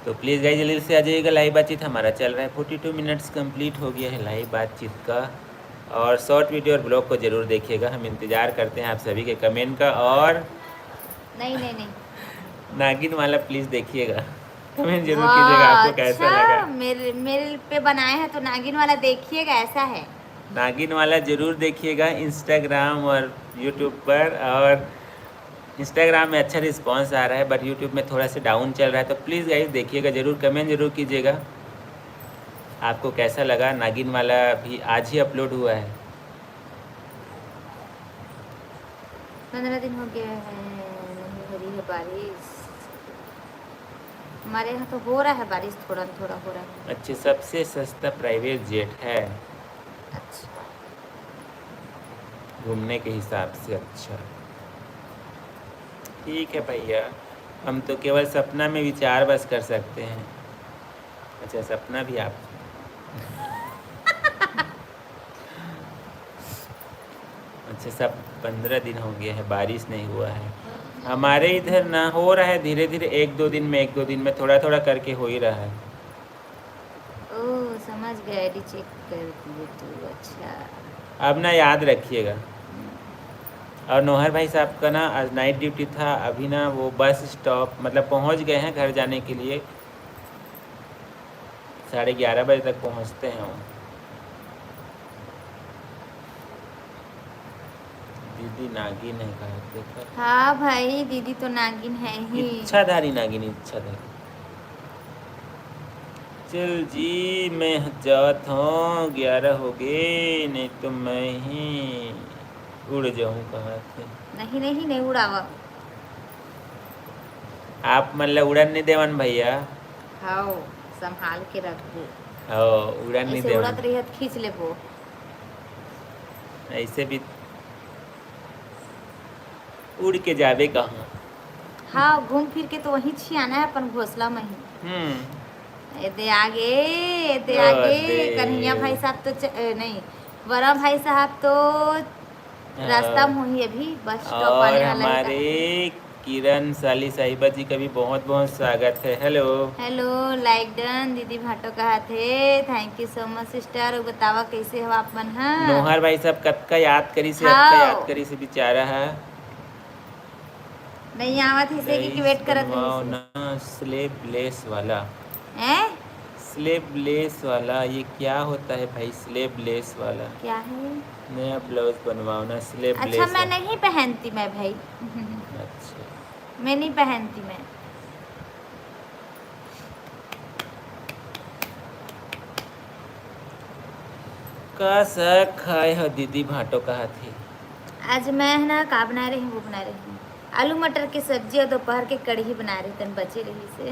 तो प्लीज़ गाइस, जल्दी से आ जाइएगा। लाइव बातचीत हमारा चल रहा है, फोर्टी टू मिनट्स कंप्लीट हो गया है लाइव बातचीत का। और शॉर्ट वीडियो और ब्लॉग को ज़रूर देखिएगा, हम इंतज़ार करते हैं आप सभी के कमेंट का। और नहीं, नहीं, नहीं। नागिन वाला प्लीज़ देखिएगा, कमेंट जरूर कीजिएगा आपको कैसा अच्छा लगा। मेरे मेरे पे बनाए हैं तो नागिन वाला देखिएगा, ऐसा है। नागिन वाला जरूर देखिएगा इंस्टाग्राम और यूट्यूब पर। और इंस्टाग्राम में अच्छा रिस्पॉन्स आ रहा है, बट यूट्यूब में थोड़ा सा डाउन चल रहा है, तो प्लीज़ गाइस देखिएगा जरूर, कमेंट जरूर कीजिएगा आपको कैसा लगा। नागिन वाला भी आज ही अपलोड हुआ है। पंद्रह दिन हो गया है, नहीं हो रही है बारिश। हमारे यहाँ तो हो रहा है बारिश, थोड़ा थोड़ा हो रहा है। अच्छा, सबसे सस्ता प्राइवेट जेट है। अच्छा। घूमने के हिसाब से अच्छा। ठीक है भैया, हम तो केवल सपना में विचार बस कर सकते हैं। अच्छा, सपना भी आप अच्छा, सब पंद्रह दिन हो गया है, बारिश नहीं हुआ है। हमारे इधर ना हो रहा है, धीरे धीरे एक दो दिन में, एक दो दिन में थोड़ा थोड़ा करके हो ही रहा है। ओह, समझ गया, आईडी चेक कर दिए तू। अच्छा। अब ना याद रखिएगा। और नोहर भाई साहब का ना आज नाइट ड्यूटी था, अभी ना वो बस स्टॉप, मतलब पहुंच गए हैं घर जाने के लिए। साढ़े ग्यारह बजे तक पहुंचते हैं वो। दीदी नागिन है कहा, देखा? हाँ भाई, दीदी तो नागिन है ही। इच्छाधारी नागिन, इच्छाधारी। चल जी, मैं जात हूँ, ग्यारह हो गए, नहीं तो मैं ही उड़ जाऊँ कहा थे। नहीं, नहीं, नहीं उड़ावा। आप मन ला उड़न नहीं देवन भैया। हाओ, संभाल के रखबो। हाओ, उड़न नहीं ऐसे देवन। उड़त रहिए तो खींच लेबो। ऐसे भी उड़ के जाबे कहाँ? हाँ, घूम फिर के तो वहीं छियाना है अपन घोंसला में ही। हम्म। ए दे आगे, ए दे ओ आगे, दे। कन्हैया भाई साहब तो च-, ए, नहीं, वरा भाई साहब तो रास्ता में होही अभी, बस स्टॉप और आने वाला है। हमारे किरण साली साहिबा जी का भी बहुत बहुत स्वागत है। हेलो। हेलो, लाइक डन, दीदी भाटो कहा थे, thank you so much sister। अउ बतावा कैसे हो आप मन ह? नोहर भाई साहब कतका याद करी से, अतका हाँ। याद करी से बेचारा है। नहीं आवत हे, इसे की, की वेट करत रहिस हे। ना स्लीवलेस वाला। हैं? स्लीवलेस वाला, ये क्या होता है भाई, स्लीवलेस वाला? क्या है? नया ब्लाउज बनवाओ ना, स्लीवलेस। अच्छा, मैं नहीं पहनती मैं भाई। अच्छा, मैं नहीं पहनती मैं। का साग खाए हो दीदी भांटो, कहा थी? आज मैं है ना, का बनाए रही हूँ, वो बनाए रही हूँ, आलू मटर के सब्जी और दोपहर के कढ़ी बनाए रही, तन बचे रही से।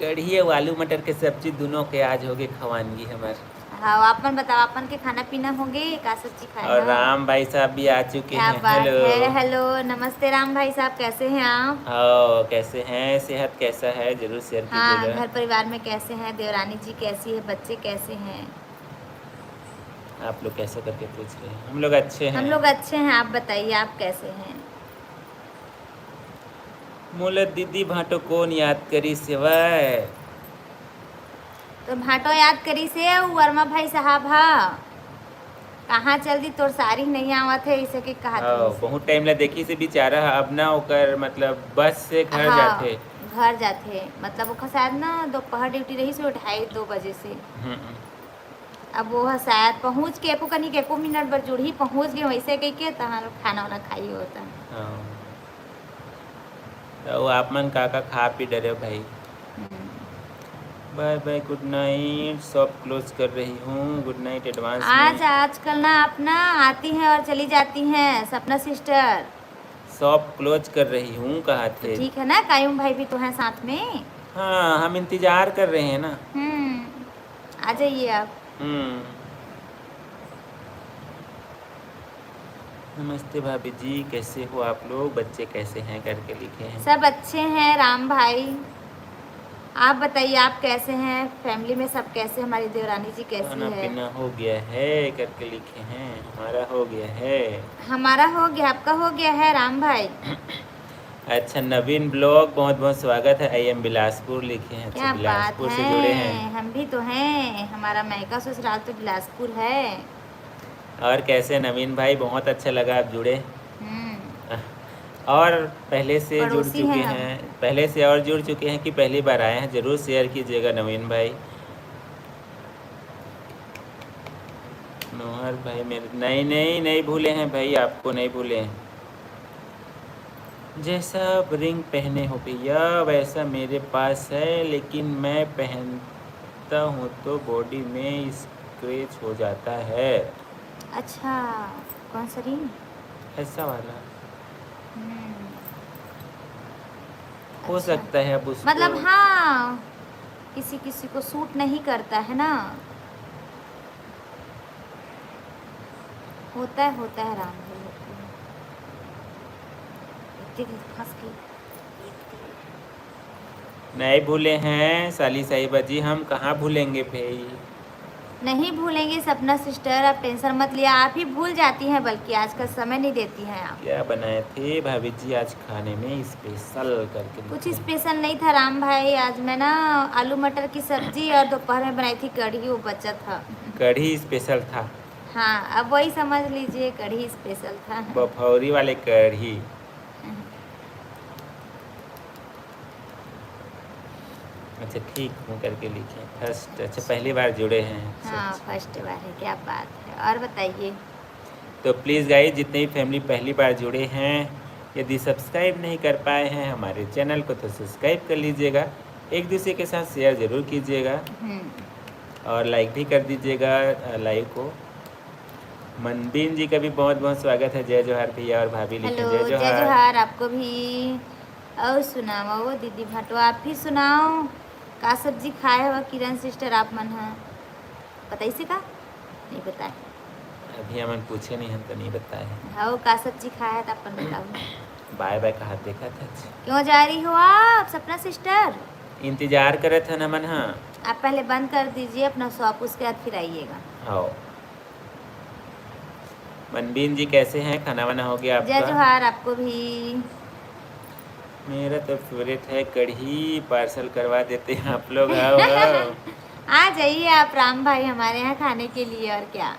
कढ़ी और आलू मटर के सब्जी दोनों के आज होगे खवानगी हमर। हाँ, आपन बताओ, आपन के खाना पीना होगे, का सब्जी खाए और हो? राम भाई साहब भी आ चुके क्या हैं। बात हेलो। है। हेलो, नमस्ते राम भाई साहब, कैसे हैं आप? हाँ, कैसे हैं, सेहत कैसा है, जरूर शेयर हाँ, कीजिएगा। घर परिवार में कैसे हैं, देवरानी जी कैसी है, बच्चे कैसे हैं? आप लोग कैसे करके पूछ रहे हैं? हम लोग अच्छे हैं। हम लोग अच्छे हैं, आप बताइए, आप कैसे हैं? मोला दीदी भांटो कोन याद करिस हेवय? तो भांटो याद करिस हे, उ वर्मा भाई साहब हा। कहाँ चल दी तोर सारी नहीं आवत हे, इसे के कहा हाँ, थी इसे। बहुत टाइम ले देखिस हे बेचारा, अब ना ओकर मतलब बस से घर हाँ, जाथे। घर जाथे, मतलब ओखर शायद ना दोपहर ड्यूटी रहिस हे ढाई दो बजे से। हम्म, अब वो ह शायद पहुँच के एको कनी के एको मिनट बर जुड़ही, पहुँच गए वैसे कह के तहाँ खाना वाना खाई होता। हाँ। तो आप मन का का खा पी डरे भाई? हम्म। बाय बाय, गुड नाइट, शॉप क्लोज कर रही हूँ, गुड नाइट एडवांस आज में। आजकल ना आप ना आती हैं और चली जाती हैं, सपना सिस्टर। शॉप क्लोज कर रही हूँ, कहा थे। ठीक है ना, कायम भाई भी तो हैं साथ में। हाँ, हम इंतजार कर रहे हैं ना। हम्म, आ जाइए आप। हम्म। नमस्ते भाभी जी, कैसे हो आप लोग? बच्चे कैसे हैं करके लिखे हैं। सब अच्छे हैं राम भाई, आप बताइए, आप कैसे हैं? फैमिली में सब कैसे? हमारी देवरानी जी कैसी खाना है? पीना हो गया है करके लिखे हैं। हमारा हो गया है। हमारा हो गया, आपका हो गया है राम भाई? अच्छा, नवीन ब्लॉग, बहुत बहुत स्वागत है। आई एम बिलासपुर लिखे हैं। अच्छा, क्या बात बिलासपुर से है, जुड़े हैं। हम भी तो हैं, हमारा मायका ससुराल तो बिलासपुर है। और कैसे नवीन भाई, बहुत अच्छा लगा आप जुड़े। हम्म। और पहले से जुड़ पड़ोसी चुके हैं हम। हैं, पहले से और जुड़ चुके हैं कि पहली बार आए हैं, जरूर शेयर कीजिएगा नवीन भाई। नोहर भाई मेरे, नहीं नहीं, नहीं भूले हैं भाई, आपको नहीं भूले हैं। जैसा आप रिंग पहने हो भैया, वैसा मेरे पास है, लेकिन मैं पहनता हूँ तो बॉडी में स्क्रैच हो जाता है। अच्छा, कौन सा रिंग? ऐसा वाला हम्म। हो अच्छा। सकता है, अब उसको मतलब हाँ, किसी किसी को सूट नहीं करता है ना। होता है, होता है राम भाई, होता है। इतनी देर फंस गई। नहीं भूले हैं साली साहिबा जी, हम कहाँ भूलेंगे भाई। नहीं भूलेंगे सपना सिस्टर, आप टेंशन मत लिया, आप ही भूल जाती हैं, बल्कि आजकल समय नहीं देती हैं आप। क्या बनाए थे भाभी जी आज खाने में स्पेशल करके कुछ लिखे हैं। स्पेशल नहीं था राम भाई, आज मैं ना आलू मटर की सब्जी और दोपहर में बनाई थी कढ़ी, वो बचा था। कढ़ी स्पेशल था। हाँ, अब वही समझ लीजिए, कढ़ी स्पेशल था। बफौरी वाले कढ़ी। अच्छा, ठीक हूँ करके लिखे फर्स्ट। अच्छा, पहली बार जुड़े हैं। अच्छा, हाँ, अच्छा। फर्स्ट बार है, क्या बात है। और बताइए। तो प्लीज़ गाइस, जितने भी फैमिली पहली बार जुड़े हैं, यदि सब्सक्राइब नहीं कर पाए हैं हमारे चैनल को, तो सब्सक्राइब कर लीजिएगा। एक दूसरे के साथ शेयर ज़रूर कीजिएगा हम्म। और लाइक भी कर दीजिएगा, अ, लाइव को। मनबीन जी का भी बहुत बहुत स्वागत है। जय जोहार भैया और भाभी लिखे, हेलो, जय जय जोहार। जोहार आपको भी। और सुनाओ दीदी भाटो, आप ही सुनाओ, का सब्जी खाए हो किरण सिस्टर आप मन ह? बताइसे का? नहीं बताए। अभी हमन पूछे नहीं, हम तो नहीं बताए हैं। हाँ, का सब्जी खाए है तो अपन बताओ। बाय बाय कहा देखा था। क्यों जा रही हो आप सपना सिस्टर? इंतजार करत हन हमन, हाँ। आप पहले बंद कर दीजिए अपना शॉप, उसके बाद फिर आइएगा। हाँ। मनबीन जी कैसे हैं, खाना वाना हो गया आपका? जय जोहार आपको भी। मेरा तो फेवरेट है कढ़ी, पार्सल करवा देते हैं आप लोग। आओ, आओ। आ जाइए आप राम भाई हमारे यहाँ खाने के लिए, और क्या।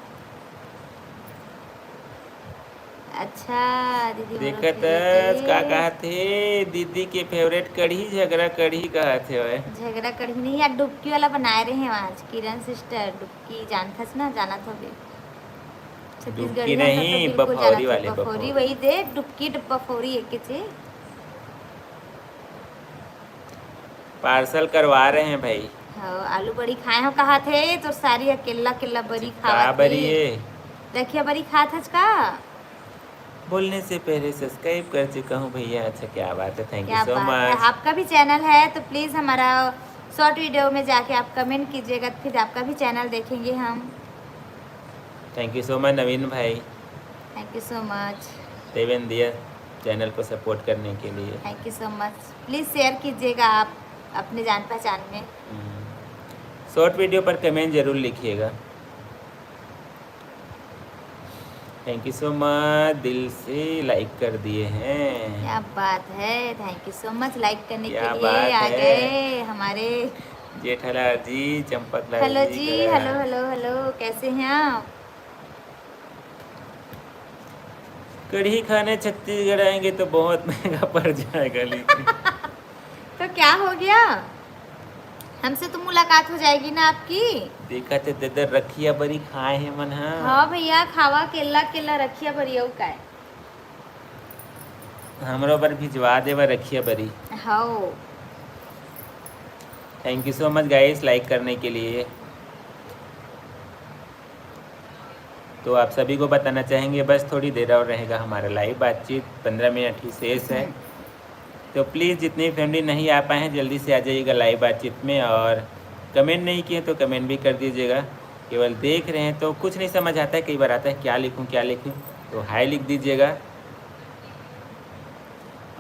अच्छा दीदी, मोरो देखत favorite हस, का हे। कहत हे, दीदी के favourite कढ़ी, झगरा कढ़ी कहत हे ओए। झगरा कढ़ी नहीं यार, डुबकी वाला बनाए रहे हैं आज, किरण sister, डुबकी जानथस ना, जानत होबे। छत्तीसगढ़िया डुबकी नहीं, तो बिल्कुल बफौरी जानत हो, वाले बफौरी, बफौरी। वही दे, डुबकी डुब-, बफौरी एक के चीज। Parcel करवा रहे हैं भाई। हाँ, आलू बड़ी खाए हो कहत हे, तो सारी अकेला अकेला बड़ी का खावत बड़ी हे। हे? रखिया बड़ी खात हस का? बोलने से पहले subscribe कर चुका हूँ भैया। अच्छा, क्या बात है, thank you क्या so बात है। much। आपका भी channel है तो please हमारा short video में जाके आप comment कीजिएगा, फिर आपका भी channel देखेंगे हम। Thank you so much नवीन भाई। Thank you so much। Devendra दिया channel को support करने के लिए। Thank you so much। Please share कीजिएगा आप अपने जान पहचान में। हम्म। Short video पर comment जरूर लिखिएगा। Thank you so much, दिल से like कर दिए हैं। क्या बात है, thank you so much like करने के क्या लिए बात आ है। गए हमारे जेठालाल जी, चंपकलाल हेलो जी, जी, घर हेलो, आए। हेलो, हेलो, कैसे हैं आप? कढ़ी खाने छत्तीसगढ़ आएंगे तो बहुत महंगा पड़ जाएगा, लेकिन तो क्या हो गया, हमसे तो मुलाकात हो जाएगी ना आपकी। देखत हे ददा, रखिया बरी खाए हे मन ह। हाँ भैया, खावा केला केला रखिया बरी, अउ काय? हमरो बर भिजवा देवा रखिया बरी। हाँ। Thank you so much guys, like करने के लिए। तो आप सभी को बताना चाहेंगे, बस थोड़ी देर और रहेगा हमारा live बातचीत, पन्द्रह मिनट ही शेष है। हम्म। तो please, जितनी family नहीं आ पाए हैं, जल्दी से आ जाइएगा live बातचीत में। और comment नहीं किए तो comment भी कर दीजिएगा। केवल देख रहे हैं तो कुछ नहीं समझ आता है, कई बार आता है क्या लिखूं, क्या लिखूं, तो hi लिख दीजिएगा।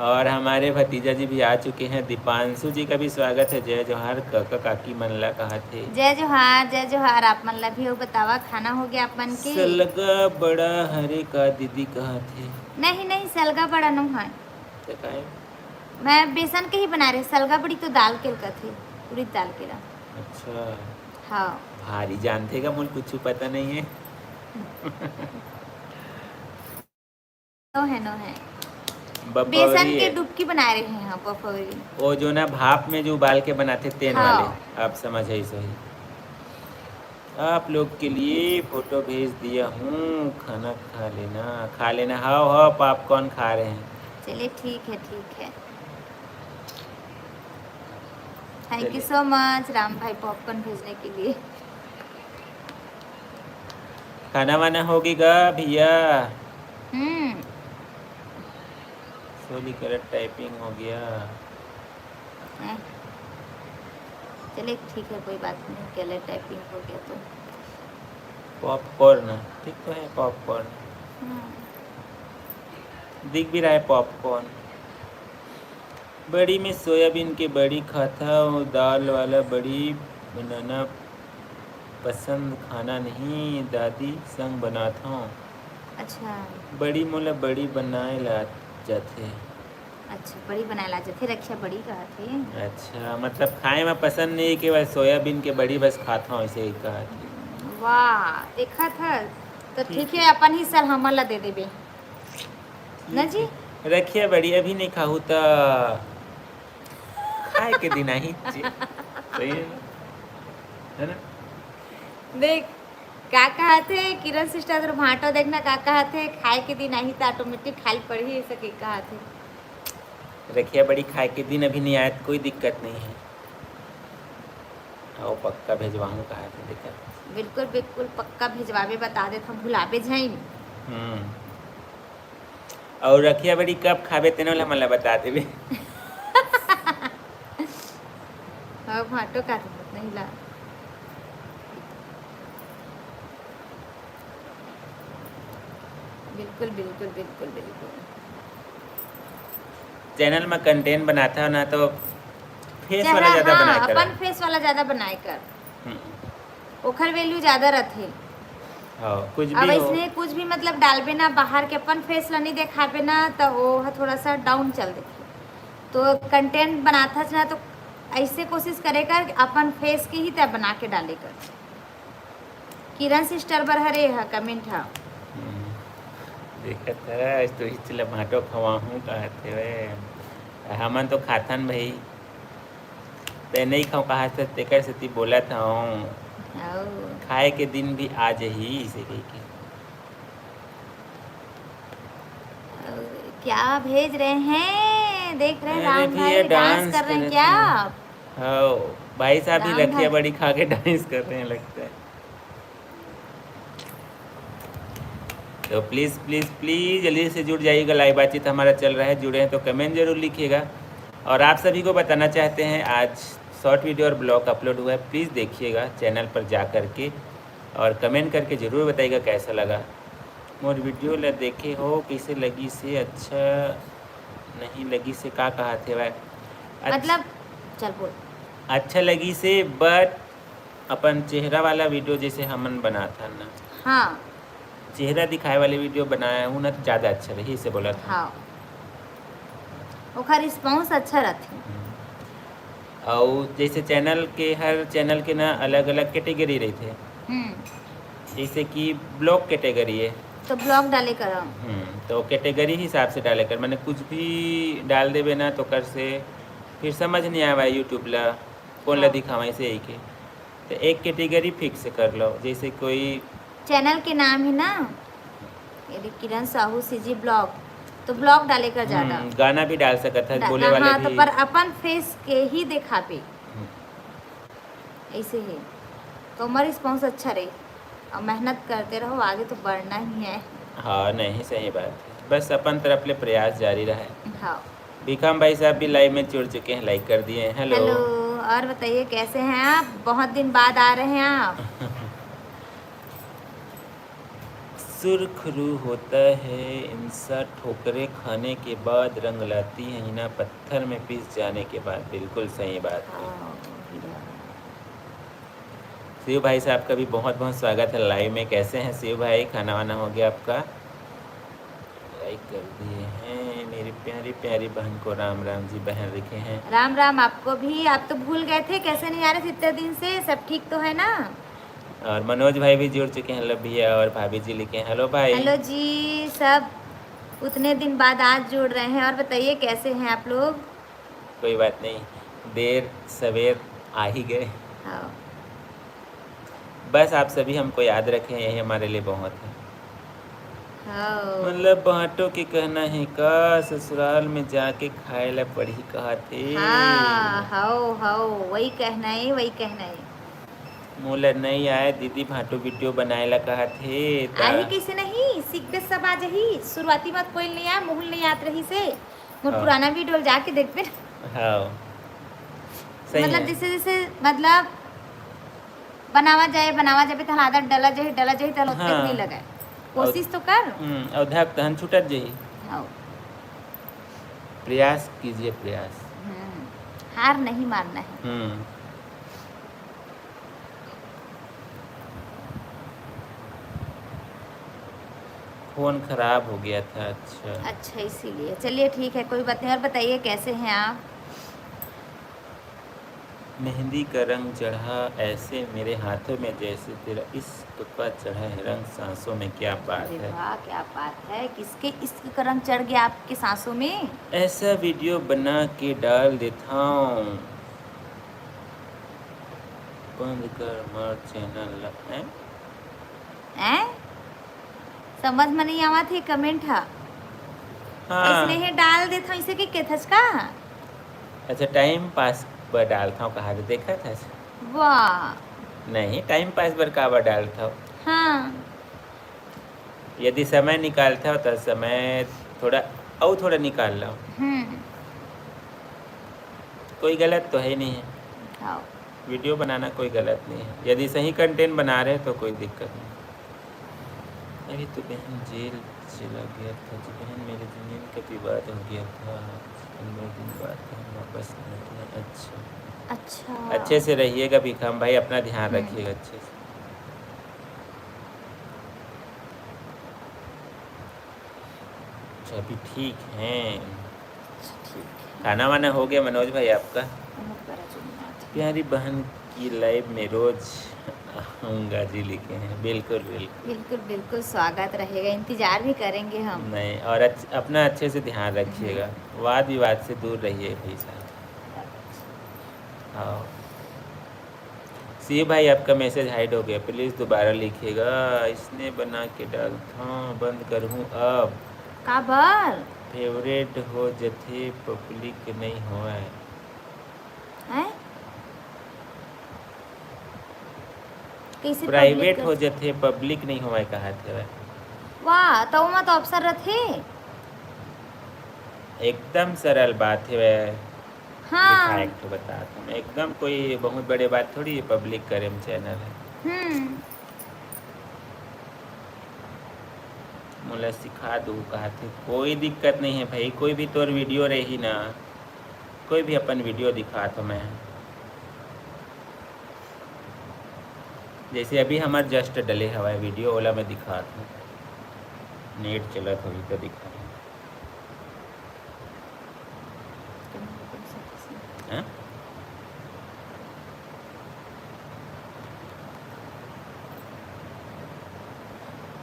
और हमारे भतीजा जी भी आ चुके हैं, दीपांशु जी का भी स्वागत है। जय जोहार, काका काकी मन ला कहत हे। जय जोहार, जय जोहार, आप मन ला भी। अउ बतावा, खाना हो गया आप मन के? सलगा बड़ा हरे का दीदी कहत हे। नहीं, नहीं, सलगा बड़ा नो है। तो काहे? मैं बेसन के ही बनाए रहे, सलगा बड़ी तो दाल के कथे, उड़ीद दाल के ला। अच्छा। हाँ। भारी जानथे का, मोला कुछ पता नहीं है। नो है, नो है। बपौरी बेसन के है। डुबकी बनाए रहे हैं, हाँ, बपौरी। वो जो ना भाप में जो उबाल के बनाथे, तेन हाँ। वाले, आप समझ है सही। आप लोग के लिए photo भेज दिया हूँ, खाना खा लेना, खा लेना। हाव, हाव, popcorn खा रहे हैं। चलिए, ठीक है, ठीक है। Thank you चलिए। So much राम भाई, popcorn भेजने के लिए। खाना वाना होगी गा भैया? हम्म। Sorry, गलत typing हो गया। हैं? चलिए, ठीक है, कोई बात नहीं, गलत typing हो गया तो। Popcorn, ठीक तो है popcorn। हम्म। दिख भी रहा है popcorn। बड़ी में सोयाबीन के बड़ी खाथव, दाल वाला बड़ी बनाना पसंद, खाना नहीं, दादी संग बनाथव। अच्छा। बड़ी मोला बड़ी बनाए ला जाथे। अच्छा, बड़ी बनाए ला जाथे, रखिया बड़ी कहत हे। अच्छा, मतलब खाए में पसंद नहीं, केवल सोयाबीन के बड़ी बस खाथव, ऐसे ही कहत हे। वाह, देखत हस, तो ठीक ठीक है, अपन ही सर हमन ला दे देबे। ना जी? रखिया बड़ी अभी नहीं खाहू त खाए के दिन आही जी। सही है ना? है ना? देख, का कहत हे किरण sister, तोर भांटो देखना का कहत हे, खाए के दिन आही त automatic खाए ल पड़ही, ऐसा के कहत हे। रखिया बड़ी खाए के दिन अभी नहीं आए त कोई दिक्कत नहीं है। हाँ, वो पक्का भेजवाऊँ कहा था, देखा। बिल्कुल, बिल्कुल, पक्का भेजवाबे, बता देत हम, भुलाबे झइन। हम्म। और रखिया बड़ी कब खाबे, तेनो ला हमन ला बता देबे। हाँ, भांटो का नहीं ला। बिल्कुल, बिल्कुल, बिल्कुल, बिल्कुल। Channel में content बनाता हो ना, तो face वाला ज्यादा हाँ, बनाए कर। अपन face वाला ज्यादा बनाए कर। हम्म। ओखर value ज्यादा रथे। हाँ, कुछ अब भी हो। इसने कुछ भी मतलब डालबे ना, बाहर के अपन face ला नहीं देखाबे ना, तो वो ह थोड़ा सा down चल देथे। तो content बनाथस ना, तो ऐसे कोशिश करे कर, अपन face के ही तय बना के डाले कर। किरण sister बर हरे ह comment ह। हम्म। देखत हस तो इच ल भांटो खवाहूं कहत हेवय। हमन तो खाथन भाई, तैं नइ खाव कहत हस, तेकर सेती बोलत हंव। अउ खाए के दिन भी आ जही, इसे कहिके। अउ क्या भेज रहे हैं? देख रहे हैं अरे राम भैया, भाई, डांस डांस कर रहे हैं करत क्या हैं। आप? हाँ, भाई साहब भी राम लखिया भाई। बड़ी खा के डांस कर रहे हैं लगता है। तो प्लीज़, प्लीज़, प्लीज़ जल्दी से जुड़ जाइएगा। लाइव बातचीत हमारा चल रहा है, जुड़े हैं तो कमेंट जरूर लिखिएगा। और आप सभी को बताना चाहते हैं, आज शॉर्ट वीडियो और ब्लॉग अपलोड हुआ है, प्लीज़ देखिएगा चैनल पर जा करके, और कमेंट करके ज़रूर बताइएगा कैसा लगा। मोर वीडियो ला देखे हो, कैसे लगी से? अच्छा नहीं लगी से का कहा थे भाई? अच्छ- मतलब, चल बोल। अच्छा लगी से, but अपन चेहरा वाला वीडियो जैसे हमन बनाथन ना, हाँ। चेहरा दिखाए वाले वीडियो बनाए हूँ ना, तो ज़्यादा अच्छा रही, इसे बोला था। हाँ, ओखर रिस्पॉन्स अच्छा रहथे। हम्म। अउ जैसे चैनल के, हर चैनल के ना अलग-अलग कैटेगरी रहिथे। हम्म। जैसे कि ब्लॉग कैटेगरी है। तो ब्लॉग डाले कर। हम्म, तो कैटेगरी हिसाब से डाले कर, माने कुछ भी डाल देबे ना, तो कर से फिर समझ नहीं आवा YouTube ला, कौन ला हाँ। दिखावा, ऐसे ही के। तो एक कैटेगरी फिक्स कर लो, जैसे कोई चैनल के नाम है ना, ये किरण साहू सीजी ब्लॉग, तो ब्लॉग डाले कर ज्यादा। हम्म, गाना भी डाल सकत है, डा-, बोले वाले हाँ, तो भी। पर अपन फेस के ही दिखाबे। हम्म। ऐसे है, तो हमारा रिस्पॉन्स अच्छा रहे और मेहनत करते रहो, आगे तो बढ़ना ही है। हाँ, नहीं, सही बात है, बस अपन तरफ ले प्रयास जारी रहे। हाँ। भिखम भाई साहब भी लाइव में जुड़ चुके हैं, लाइक कर दिए हैं। हेलो। हेलो, और बताइए कैसे हैं आप? बहुत दिन बाद आ रहे हैं आप। सुरखरू होता है इंसान ठोकरे खाने के बाद, रंग लाती है ईना पत्थर में पिस जाने के बाद। बिल्कुल सही बात है। हाँ, भैया। शिव भाई साहब का भी बहुत बहुत स्वागत है लाइव में। कैसे हैं शिव भाई, खाना वाना हो गया आपका? लाइक कर दिए हैं। मेरी प्यारी प्यारी बहन को राम राम जी, बहन लिखे हैं। राम राम आपको भी। आप तो भूल गए थे, कैसे नहीं आ रहे थे इतने दिन से? सब ठीक तो है ना? और मनोज भाई भी जुड़ चुके हैं, हेलो भैया, और भाभी जी लिखे हैं, हेलो भाई। हेलो जी, सब उतने दिन बाद आज जुड़ रहे हैं। और बताइए, कैसे हैं आप लोग? कोई बात नहीं, देर सवेर आ ही गए। हाँ। बस आप सभी हमको याद रखें, यही हमारे लिए बहुत है। हाँ। मतलब भांटो के कहना है का, ससुराल में जाके खाए ला पड़ही कहा थे। हाँ, हव, हव, वही कहना है, वही कहना है। मोला नई आए दीदी, भांटो वीडियो बनाए ला कहा थे, त आही कैसे नहीं, सीख बे सब आ जाही। शुरुआती मत कोई नहीं आए, मुहुल नहीं आत रही से। मोर हाँ। पुराना वीडियो ल जाके देखबे ना। हाँ। सही मतलब है। जैसे, जैसे, मतलब बनावा जाए, बनावा जाए, तहन आदत डला जाए, डला जाए, तहन ओतने हाँ। नहीं लगाए। कोशिश और तो कर। हम्म, और धक तहन छूटत जाही। हाँ। प्रयास कीजिए, प्रयास। हम्म, हार नहीं मानना है। हम्म। फोन खराब हो गया था। अच्छा। अच्छा, इसीलिए। चलिए, ठीक है, कोई बात नहीं। और बताइए, कैसे हैं आप? मेहंदी का रंग चढ़ा ऐसे मेरे हाथों में, जैसे तेरा इश्क का चढ़ा है रंग सांसों में। क्या बात अरे है। वाह, क्या बात है। किसके इश्क का रंग चढ़ गया आपके सांसों में? ऐसा वीडियो बना के डाल देता हूँ। बंद कर मार चैनल ल, हैं? हैं? समझ में नहीं आवत हे कमेंट ह। हाँ। इसने हे डाल देत हव, इसे के केथस का? अच्छा, टाइम पास बर डालत हव कहा, तो देखत हस? वाह। नहीं, टाइम पास बर काबर डालत हव? हाँ। यदि समय निकालत हव, तो समय थोड़ा, अउ थोड़ा निकाल लो। हम्म। कोई गलत तो है नहीं है। हाँ। वीडियो बनाना कोई गलत नहीं है, यदि सही कंटेंट बना रहे तो कोई दिक्कत नहीं। अभी तो बहन जेल चला गया था जी बहन, मेरे जमीन का विवाद हो गया था, पंद्रह दिन बाद तो हम वापस नहीं आए। अच्छा। अच्छा। अच्छे से रहिएगा भिखम भाई, अपना ध्यान हम्म। रखिएगा अच्छे से। अच्छा, अभी ठीक हैं। अच्छा, ठीक है। खाना वाना हो गया मनोज भाई आपका? बहुत बड़ा जुम्मा था। प्यारी बहन की लाइव में रोज आऊंगा जी लिखे हैं, बिल्कुल बिल्कुल। बिल्कुल बिल्कुल, स्वागत रहेगा, इंतजार भी करेंगे हम। नहीं, और अच्छ, अपना अच्छे से ध्यान रखिएगा, वाद विवाद से दूर रहिए भाई साहब। हाँ शिव भाई, आपका मैसेज हाइड हो गया, प्लीज दोबारा लिखिएगा। इसने बना के डालता हूँ, बंद करूँ अब। काबर? फेवरेट हो जथे, पब्लिक नहीं होए। हैं? कैसे प्राइवेट पब्लिक हो जथे, पब्लिक नहीं होए कहा थे। वाह, तो ओमा तो ऑप्शन रथे। एकदम सरल बात है। हाँ। दिखा एक ठो बता तुम, एकदम कोई बहुत बड़े बात थोड़ी है, पब्लिक करे में चैनल है। हम्म। मोला सिखा दू कहा थे, कोई दिक्कत नहीं है भाई, कोई भी तोर वीडियो रही ना, कोई भी अपन वीडियो दिखा तो मैं, जैसे अभी हमार जस्ट डले हवा वीडियो, ओला मैं दिखा दूँ, नेट चलत होही तो दिखा। हाँ?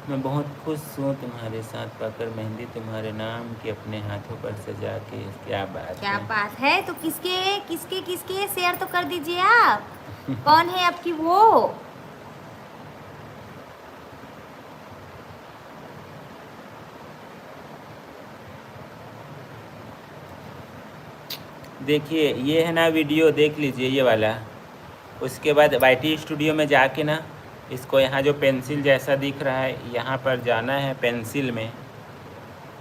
मैं बहुत खुश हूँ तुम्हारे साथ पाकर मेहंदी तुम्हारे नाम की अपने हाथों पर सजा के। क्या बात क्या है। बात है। तो किसके किसके किसके शेयर तो कर दीजिए आप। कौन है आपकी वो? देखिए ये है ना वीडियो, देख लीजिए ये वाला। उसके बाद वाई टी स्टूडियो में जाके ना इसको यहाँ जो पेंसिल जैसा दिख रहा है यहाँ पर जाना है, पेंसिल में,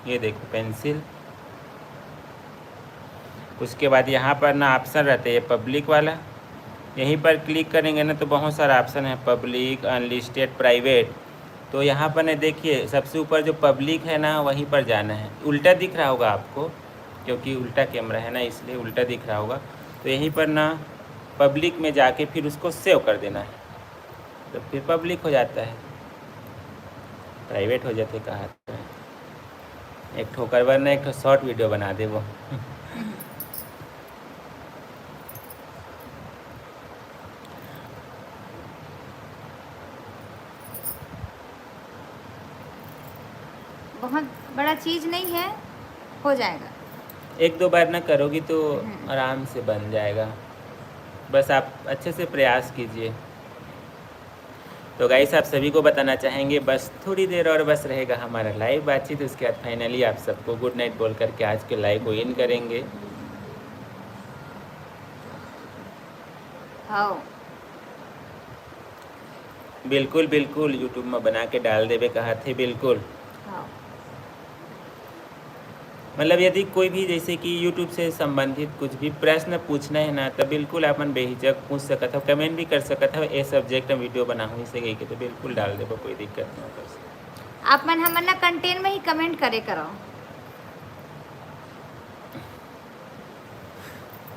ये देखो पेंसिल। उसके बाद यहाँ पर ना ऑप्शन रहते हैं पब्लिक वाला, यहीं पर क्लिक करेंगे ना तो बहुत सारा ऑप्शन है, पब्लिक, अनलिस्टेड, प्राइवेट। तो यहाँ पर ना देखिए सबसे ऊपर जो पब्लिक है ना वहीं पर जाना है। उल्टा दिख रहा होगा आपको क्योंकि उल्टा कैमरा है ना, इसलिए उल्टा दिख रहा होगा। तो यहीं पर ना पब्लिक में जाके फिर उसको सेव कर देना है, तो फिर पब्लिक हो जाता है, प्राइवेट हो जाते कहा। एक ठोकर बर ना एक ठो शॉर्ट वीडियो बना देबो। बहुत बड़ा चीज़ नहीं है, हो जाएगा। एक दो बार ना करोगी तो आराम से बन जाएगा, बस आप अच्छे से प्रयास कीजिए। तो गाइस आप सभी को बताना चाहेंगे बस थोड़ी देर और बस रहेगा हमारा लाइव बातचीत, उसके बाद फाइनली आप सबको गुड नाइट बोल करके आज के लाइव को एंड करेंगे। हाँ। बिल्कुल बिल्कुल, यूट्यूब में बना के डाल देबे कहा थे। बिल्कुल। हाँ। मतलब यदि कोई भी जैसे कि यूट्यूब से संबंधित कुछ भी प्रश्न पूछना है ना, तो बिल्कुल आप मन बेहिचक पूछ सकत हो, कमेंट भी कर सकत हो। ए सब्जेक्ट में वीडियो बनाहूँ इसे कह के, तो बिल्कुल डाल देबो, कोई दिक्कत नहीं कर सकते। आप मन हमन ला कंटेंट में ही कमेंट करे करो।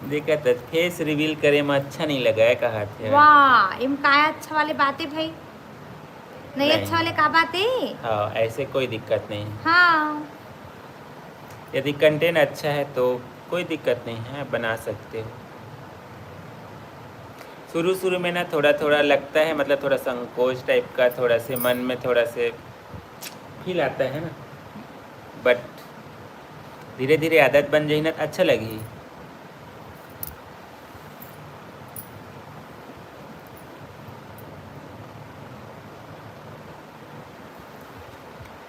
देखा तो फेस रिवील करे में अच्छा नहीं लगा है कहा थे। वाह, इम काय अच्छा वाले बातें भाई, नहीं नहीं। अच्छा वाले का बातें। हाँ, ऐसे कोई दिक्कत नहीं है। हाँ। यदि कंटेंट अच्छा है तो कोई दिक्कत नहीं है, बना सकते हो। शुरू शुरू में ना थोड़ा थोड़ा लगता है, मतलब थोड़ा संकोच टाइप का, थोड़ा से मन में थोड़ा से फील आता है ना, बट धीरे धीरे आदत बन जाही ना, अच्छा लगही।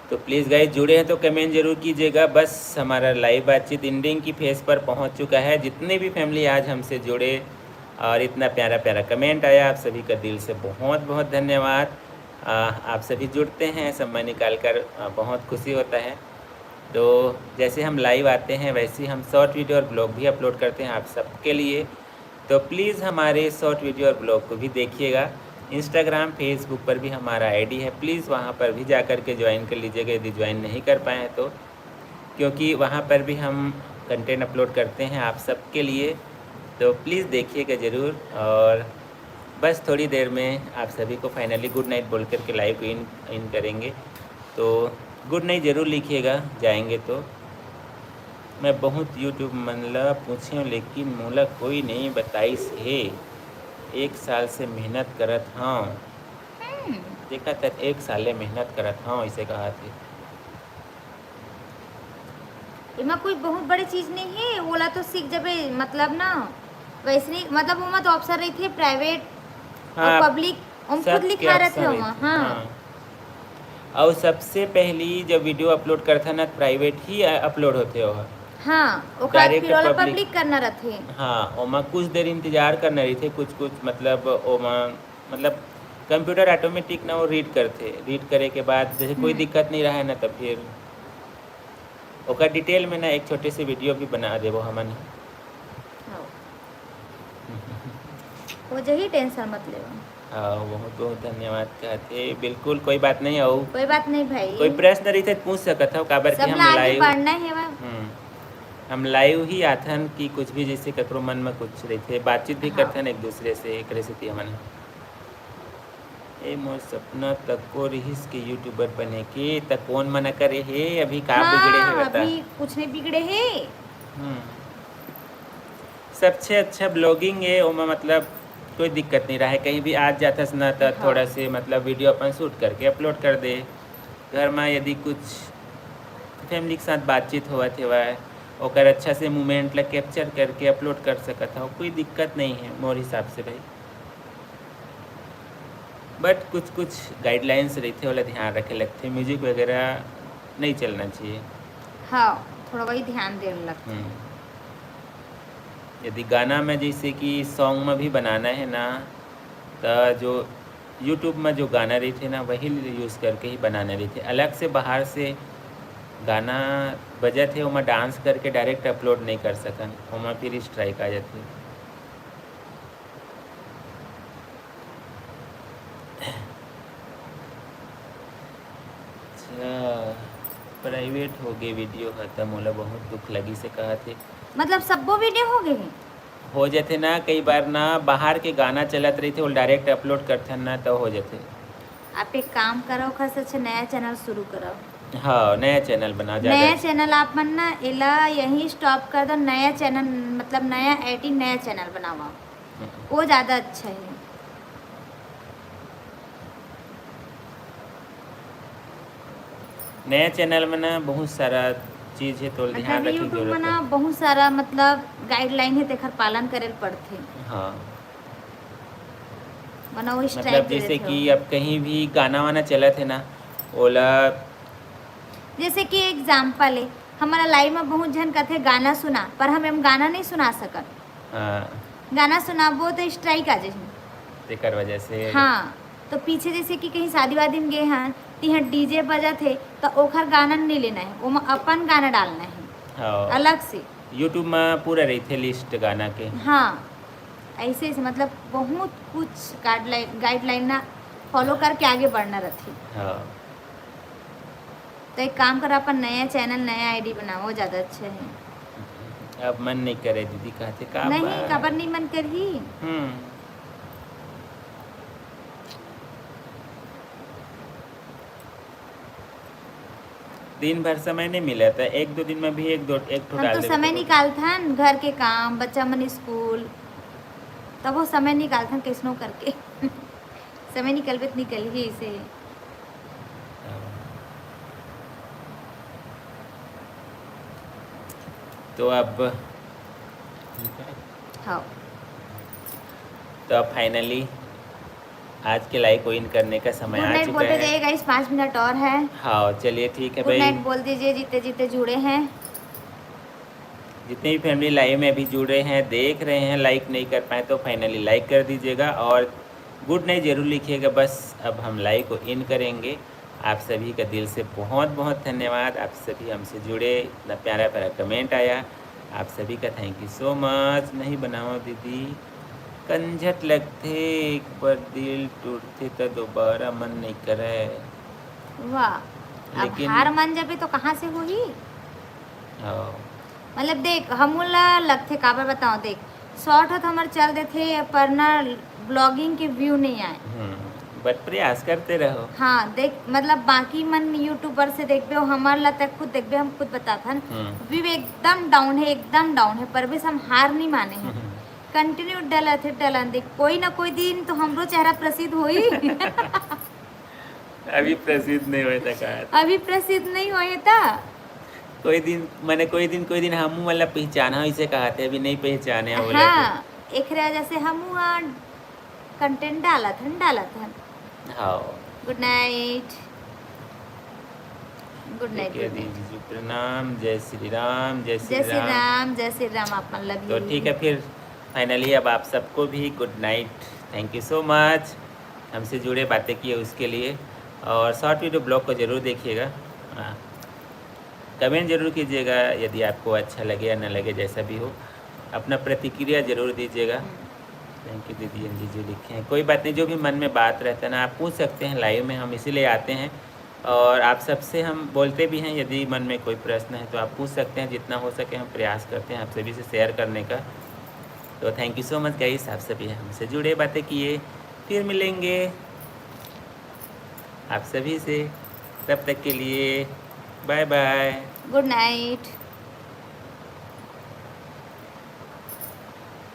तो प्लीज़ गाइस, जुड़े हैं तो कमेंट जरूर कीजिएगा। बस हमारा लाइव बातचीत एंडिंग की फेज पर पहुंच चुका है। जितने भी फैमिली आज हमसे जुड़े और इतना प्यारा प्यारा कमेंट आया, आप सभी का दिल से बहुत बहुत धन्यवाद। आ, आप सभी जुड़ते हैं समय निकाल कर, आ, बहुत खुशी होता है। तो जैसे हम लाइव आते हैं वैसे ही हम शॉर्ट वीडियो और ब्लॉग भी अपलोड करते हैं आप सबके लिए। तो प्लीज़ हमारे शॉर्ट वीडियो और ब्लॉग को भी देखिएगा। इंस्टाग्राम, फेसबुक पर भी हमारा आईडी है, प्लीज़ वहाँ पर भी जा कर के ज्वाइन कर लीजिएगा यदि ज्वाइन नहीं कर पाए हैं तो, क्योंकि वहाँ पर भी हम कंटेंट अपलोड करते हैं आप सबके लिए। तो प्लीज़ देखिएगा ज़रूर। और बस थोड़ी देर में आप सभी को फाइनली गुड नाइट बोल करके लाइव को इन इन करेंगे। तो गुड नाइट ज़रूर लिखिएगा जाएंगे तो। मैं बहुत यूट्यूब मन ला पूछेंव लेकिन मोला कोई नहीं बताइस हे। एक साल से मेहनत करत हंव। देखा त एक साल ले मेहनत करत हव, ऐसे कहा थे। एमा कोई बहुत बड़े चीज नहीं है, ओला तो सीख जबे, मतलब ना, वैसे नहीं, मतलब ओमा तो ऑप्शन रहिथे प्राइवेट और हाँ, पब्लिक, ओम खुद सबके लिखा रहथे option ओमा, रहिथे, हाँ। हाँ। और सबसे पहली जब वीडियो अपलोड करथा ना, प्राइवेट ही अपलोड होथे ओह। हाँ, ओकर direct फिर ओला public। पब्लिक करना रहथे। हाँ, ओमा कुछ देर इंतजार करना रहिथे, कुछ कुछ मतलब ओमा मतलब कंप्यूटर ऑटोमेटिक ना वो रीड करथे, रीड करे के बाद जैसे कोई हम्म। दिक्कत नहीं रहे ना, तो फिर ओकर डिटेल में ना एक छोटे से वीडियो भी बना देबो हमन। हाँ। हो जही, टेंशन मत लेवा। हाँ, बहुत बहुत धन्यवाद कहथे। बिल्कुल, कोई बात नहीं। अउ कोई बात नहीं भाई। कोई प्रश्न रहिथे त पूछ सकत हव, काबर कि सब हम ला आगे लाइव बढ़ना हे बा। हम्म, हम लाइव ही आथन कि कुछ भी जैसे ककरो मन में कुछ रहिथे, बातचीत भी हाँ। करथन एक दूसरे से, एकरे सेती हमन। ए मोर सपना तको रिहिस के यूट्यूबर बने के, त कौन मना करे हे? अभी का हाँ, बिगड़े हे बता? अभी कुछ नहीं बिगड़े हे। हम्म। सबसे अच्छा ब्लॉगिंग है, ओमा मतलब कोई दिक्कत नहीं रहे, कहीं भी आज जाथस ना, त हाँ। थोड़ा से मतलब वीडियो अपन शूट करके अपलोड कर दे। घर में यदि कुछ फैमिली के साथ बातचीत होवत हेवय, ओकर अच्छा से मोमेंट ला कैप्चर करके अपलोड कर सकत हव, कोई दिक्कत नहीं है मोर हिसाब से भाई। बट कुछ कुछ गाइडलाइंस रहिथे, ओला ध्यान रखे लगथे, म्यूजिक वगैरह नहीं चलना चाहिए। हाँ, थोड़ा वही ध्यान देने लगथे। हम्म। यदि गाना में जैसे कि सॉन्ग में भी बनाना है ना, त जो यूट्यूब में जो गाना रहिथे ना, वही यूज़ करके ही बनाना रहिथे। अलग से बाहर से गाना बजत हे, ओमा डांस करके डायरेक्ट अपलोड नहीं कर सकन, ओमा फिर स्ट्राइक आ जाथे। अच्छा, प्राइवेट हो गे वीडियो ह, त मोला बहुत दुख लगिस हे, कहा थे। मतलब सब्बो वीडियो हो गे हे? हो जाथे ना, कई बार ना बाहर के गाना चलत रहिथे, ओला डायरेक्ट अपलोड करथन ना, त हो जाथे। आप एक काम करो, ओखर से अच्छा नया चैनल शुरू करो। हाँ, नया चैनल बनाओ, ज्यादा नया अच्छा। चैनल आप मन ना एला यहीं स्टॉप कर दो, नया चैनल मतलब नया आईडी, नया चैनल बनाओ आप। हम्म। वो ज्यादा अच्छा है। नया चैनल में ना बहुत सारा चीज है, तो ध्यान रखे के जरूरत है। YouTube में ना बहुत सारा मतलब गाइडलाइन है, तेखर पालन करे ल पड़थे। हाँ। वरना वो मतलब strike दे जैसे देथे कि वो। अब कहीं भी गाना वाना चलत है ना, ओला जैसे कि एग्जाम्पल है, हमारा लाइव में बहुत झन कथे गाना सुना, पर हम एम गाना नहीं सुना सकत। हाँ। गाना सुनाबो तो स्ट्राइक आ जाही। तेकर वजह से। हाँ, तो पीछे जैसे कि कहीं शादी वादी में गए हैं, तिहाँ डीजे बजत है, तो ओखर गाना नहीं लेना है, ओमा अपन गाना डालना है हाँ। अलग से। YouTube में पूरा रहिथे लिस्ट गाना के। हाँ, ऐसे ऐसे मतलब बहुत कुछ गाइडलाइन, गाइडलाइन ना फॉलो करके आगे बढ़ना रहथे। हाँ। तो एक काम करो, अपन नया चैनल, नया आईडी बनाओ, ज्यादा अच्छा है। अब मन नहीं करे दीदी, कहते का नहीं, बा? काबर नहीं मन करही? हम्म। दिन भर समय नहीं मिले, तो एक दो दिन में भी एक दो, एक ठो हम डाल तो देबे समय तो निकालथन, घर के काम, बच्चा मन स्कूल, तब वो समय निकालथन कैसनो करके। समय निकलबे त निकलही ऐसे। तो अब हाँ। तो अब finally आज के लाइव को end करने का समय गुड आ नाइट चुका बोल है। दीजिए गाइस, पाँच मिनट और है। हाँ, चलिए ठीक है गुड भाई। नाइट बोल दीजिए जितने जितने जुड़े हैं। जितने भी फैमिली लाइव में अभी जुड़ रहे हैं, देख रहे हैं, लाइक नहीं कर पाए तो finally लाइक कर दीजिएगा और गुड नाइट जरूर लिखिएगा। बस अब हम लाइव को एंड करेंगे। आप सभी का दिल से बहुत बहुत धन्यवाद, आप सभी हमसे जुड़े, इतना प्यारा प्यारा कमेंट आया, आप सभी का thank you so much। नहीं बनाओ दीदी, कंझट लगथे, एक बार दिल टूटथे त दोबारा मन नहीं करे। वाह, अब लेकिन हार मान जाबे तो कहाँ से होही? हाँ। मतलब देख, हमू ला लगथे, काबर बताओ, देख, शॉर्ट हो तो हमर चल देथे, पर ना ब्लॉगिंग के व्यू नहीं आए। हम्म, but प्रयास करते रहो। हाँ, देख, मतलब बाकी मन यूट्यूबर से देखबे, हमर ला तक खुद देखबे, हम खुद बताथन, हम्म। व्यू एकदम डाउन है, एकदम डाउन है, पर भी हम हार नहीं माने हैं। हम्म। कंटिन्यू डलत है, डलन दे, कोई ना कोई दिन तो हमरो चेहरा प्रसिद्ध होई। अभी प्रसिद्ध नहीं होए त कहा। अभी प्रसिद्ध नहीं होए त कोई दिन, मैंने कोई दिन, कोई दिन हमू वाला पहचाना, इसे कहा थे, अभी नहीं पहचाने हैं बोला हाँ, एकरे वजह से हमू हा कंटेंट डालत हन, डालत हन। हाँ। गुड नाइट। गुड नाइट, ठीक है गुड नाइट। दीदी जी, प्रणाम, जय श्री राम, जय श्री जय श्री राम। राम, जय श्री राम। आप मन ला तो भी ठीक है, फिर फाइनली अब आप सबको भी good night, thank you so much हमसे जुड़े, बातें किए उसके लिए। और शॉर्ट वीडियो ब्लॉग को ज़रूर देखिएगा, हाँ, कमेंट जरूर कीजिएगा यदि आपको अच्छा लगे या ना लगे, जैसा भी हो अपना प्रतिक्रिया जरूर दीजिएगा। थैंक यू दीदी, एन जी जी लिखे हैं, कोई बात नहीं, जो भी मन में बात रहता है ना, आप पूछ सकते हैं लाइव में, हम इसीलिए आते हैं। और आप सबसे हम बोलते भी हैं, यदि मन में कोई प्रश्न है तो आप पूछ सकते हैं, जितना हो सके हम प्रयास करते हैं आप सभी से शेयर करने का। तो थैंक यू सो मच गाइस, आप सभी हमसे जुड़े, बातें किए, फिर मिलेंगे आप सभी से, तब तक के लिए बाय बाय। गुड नाइट।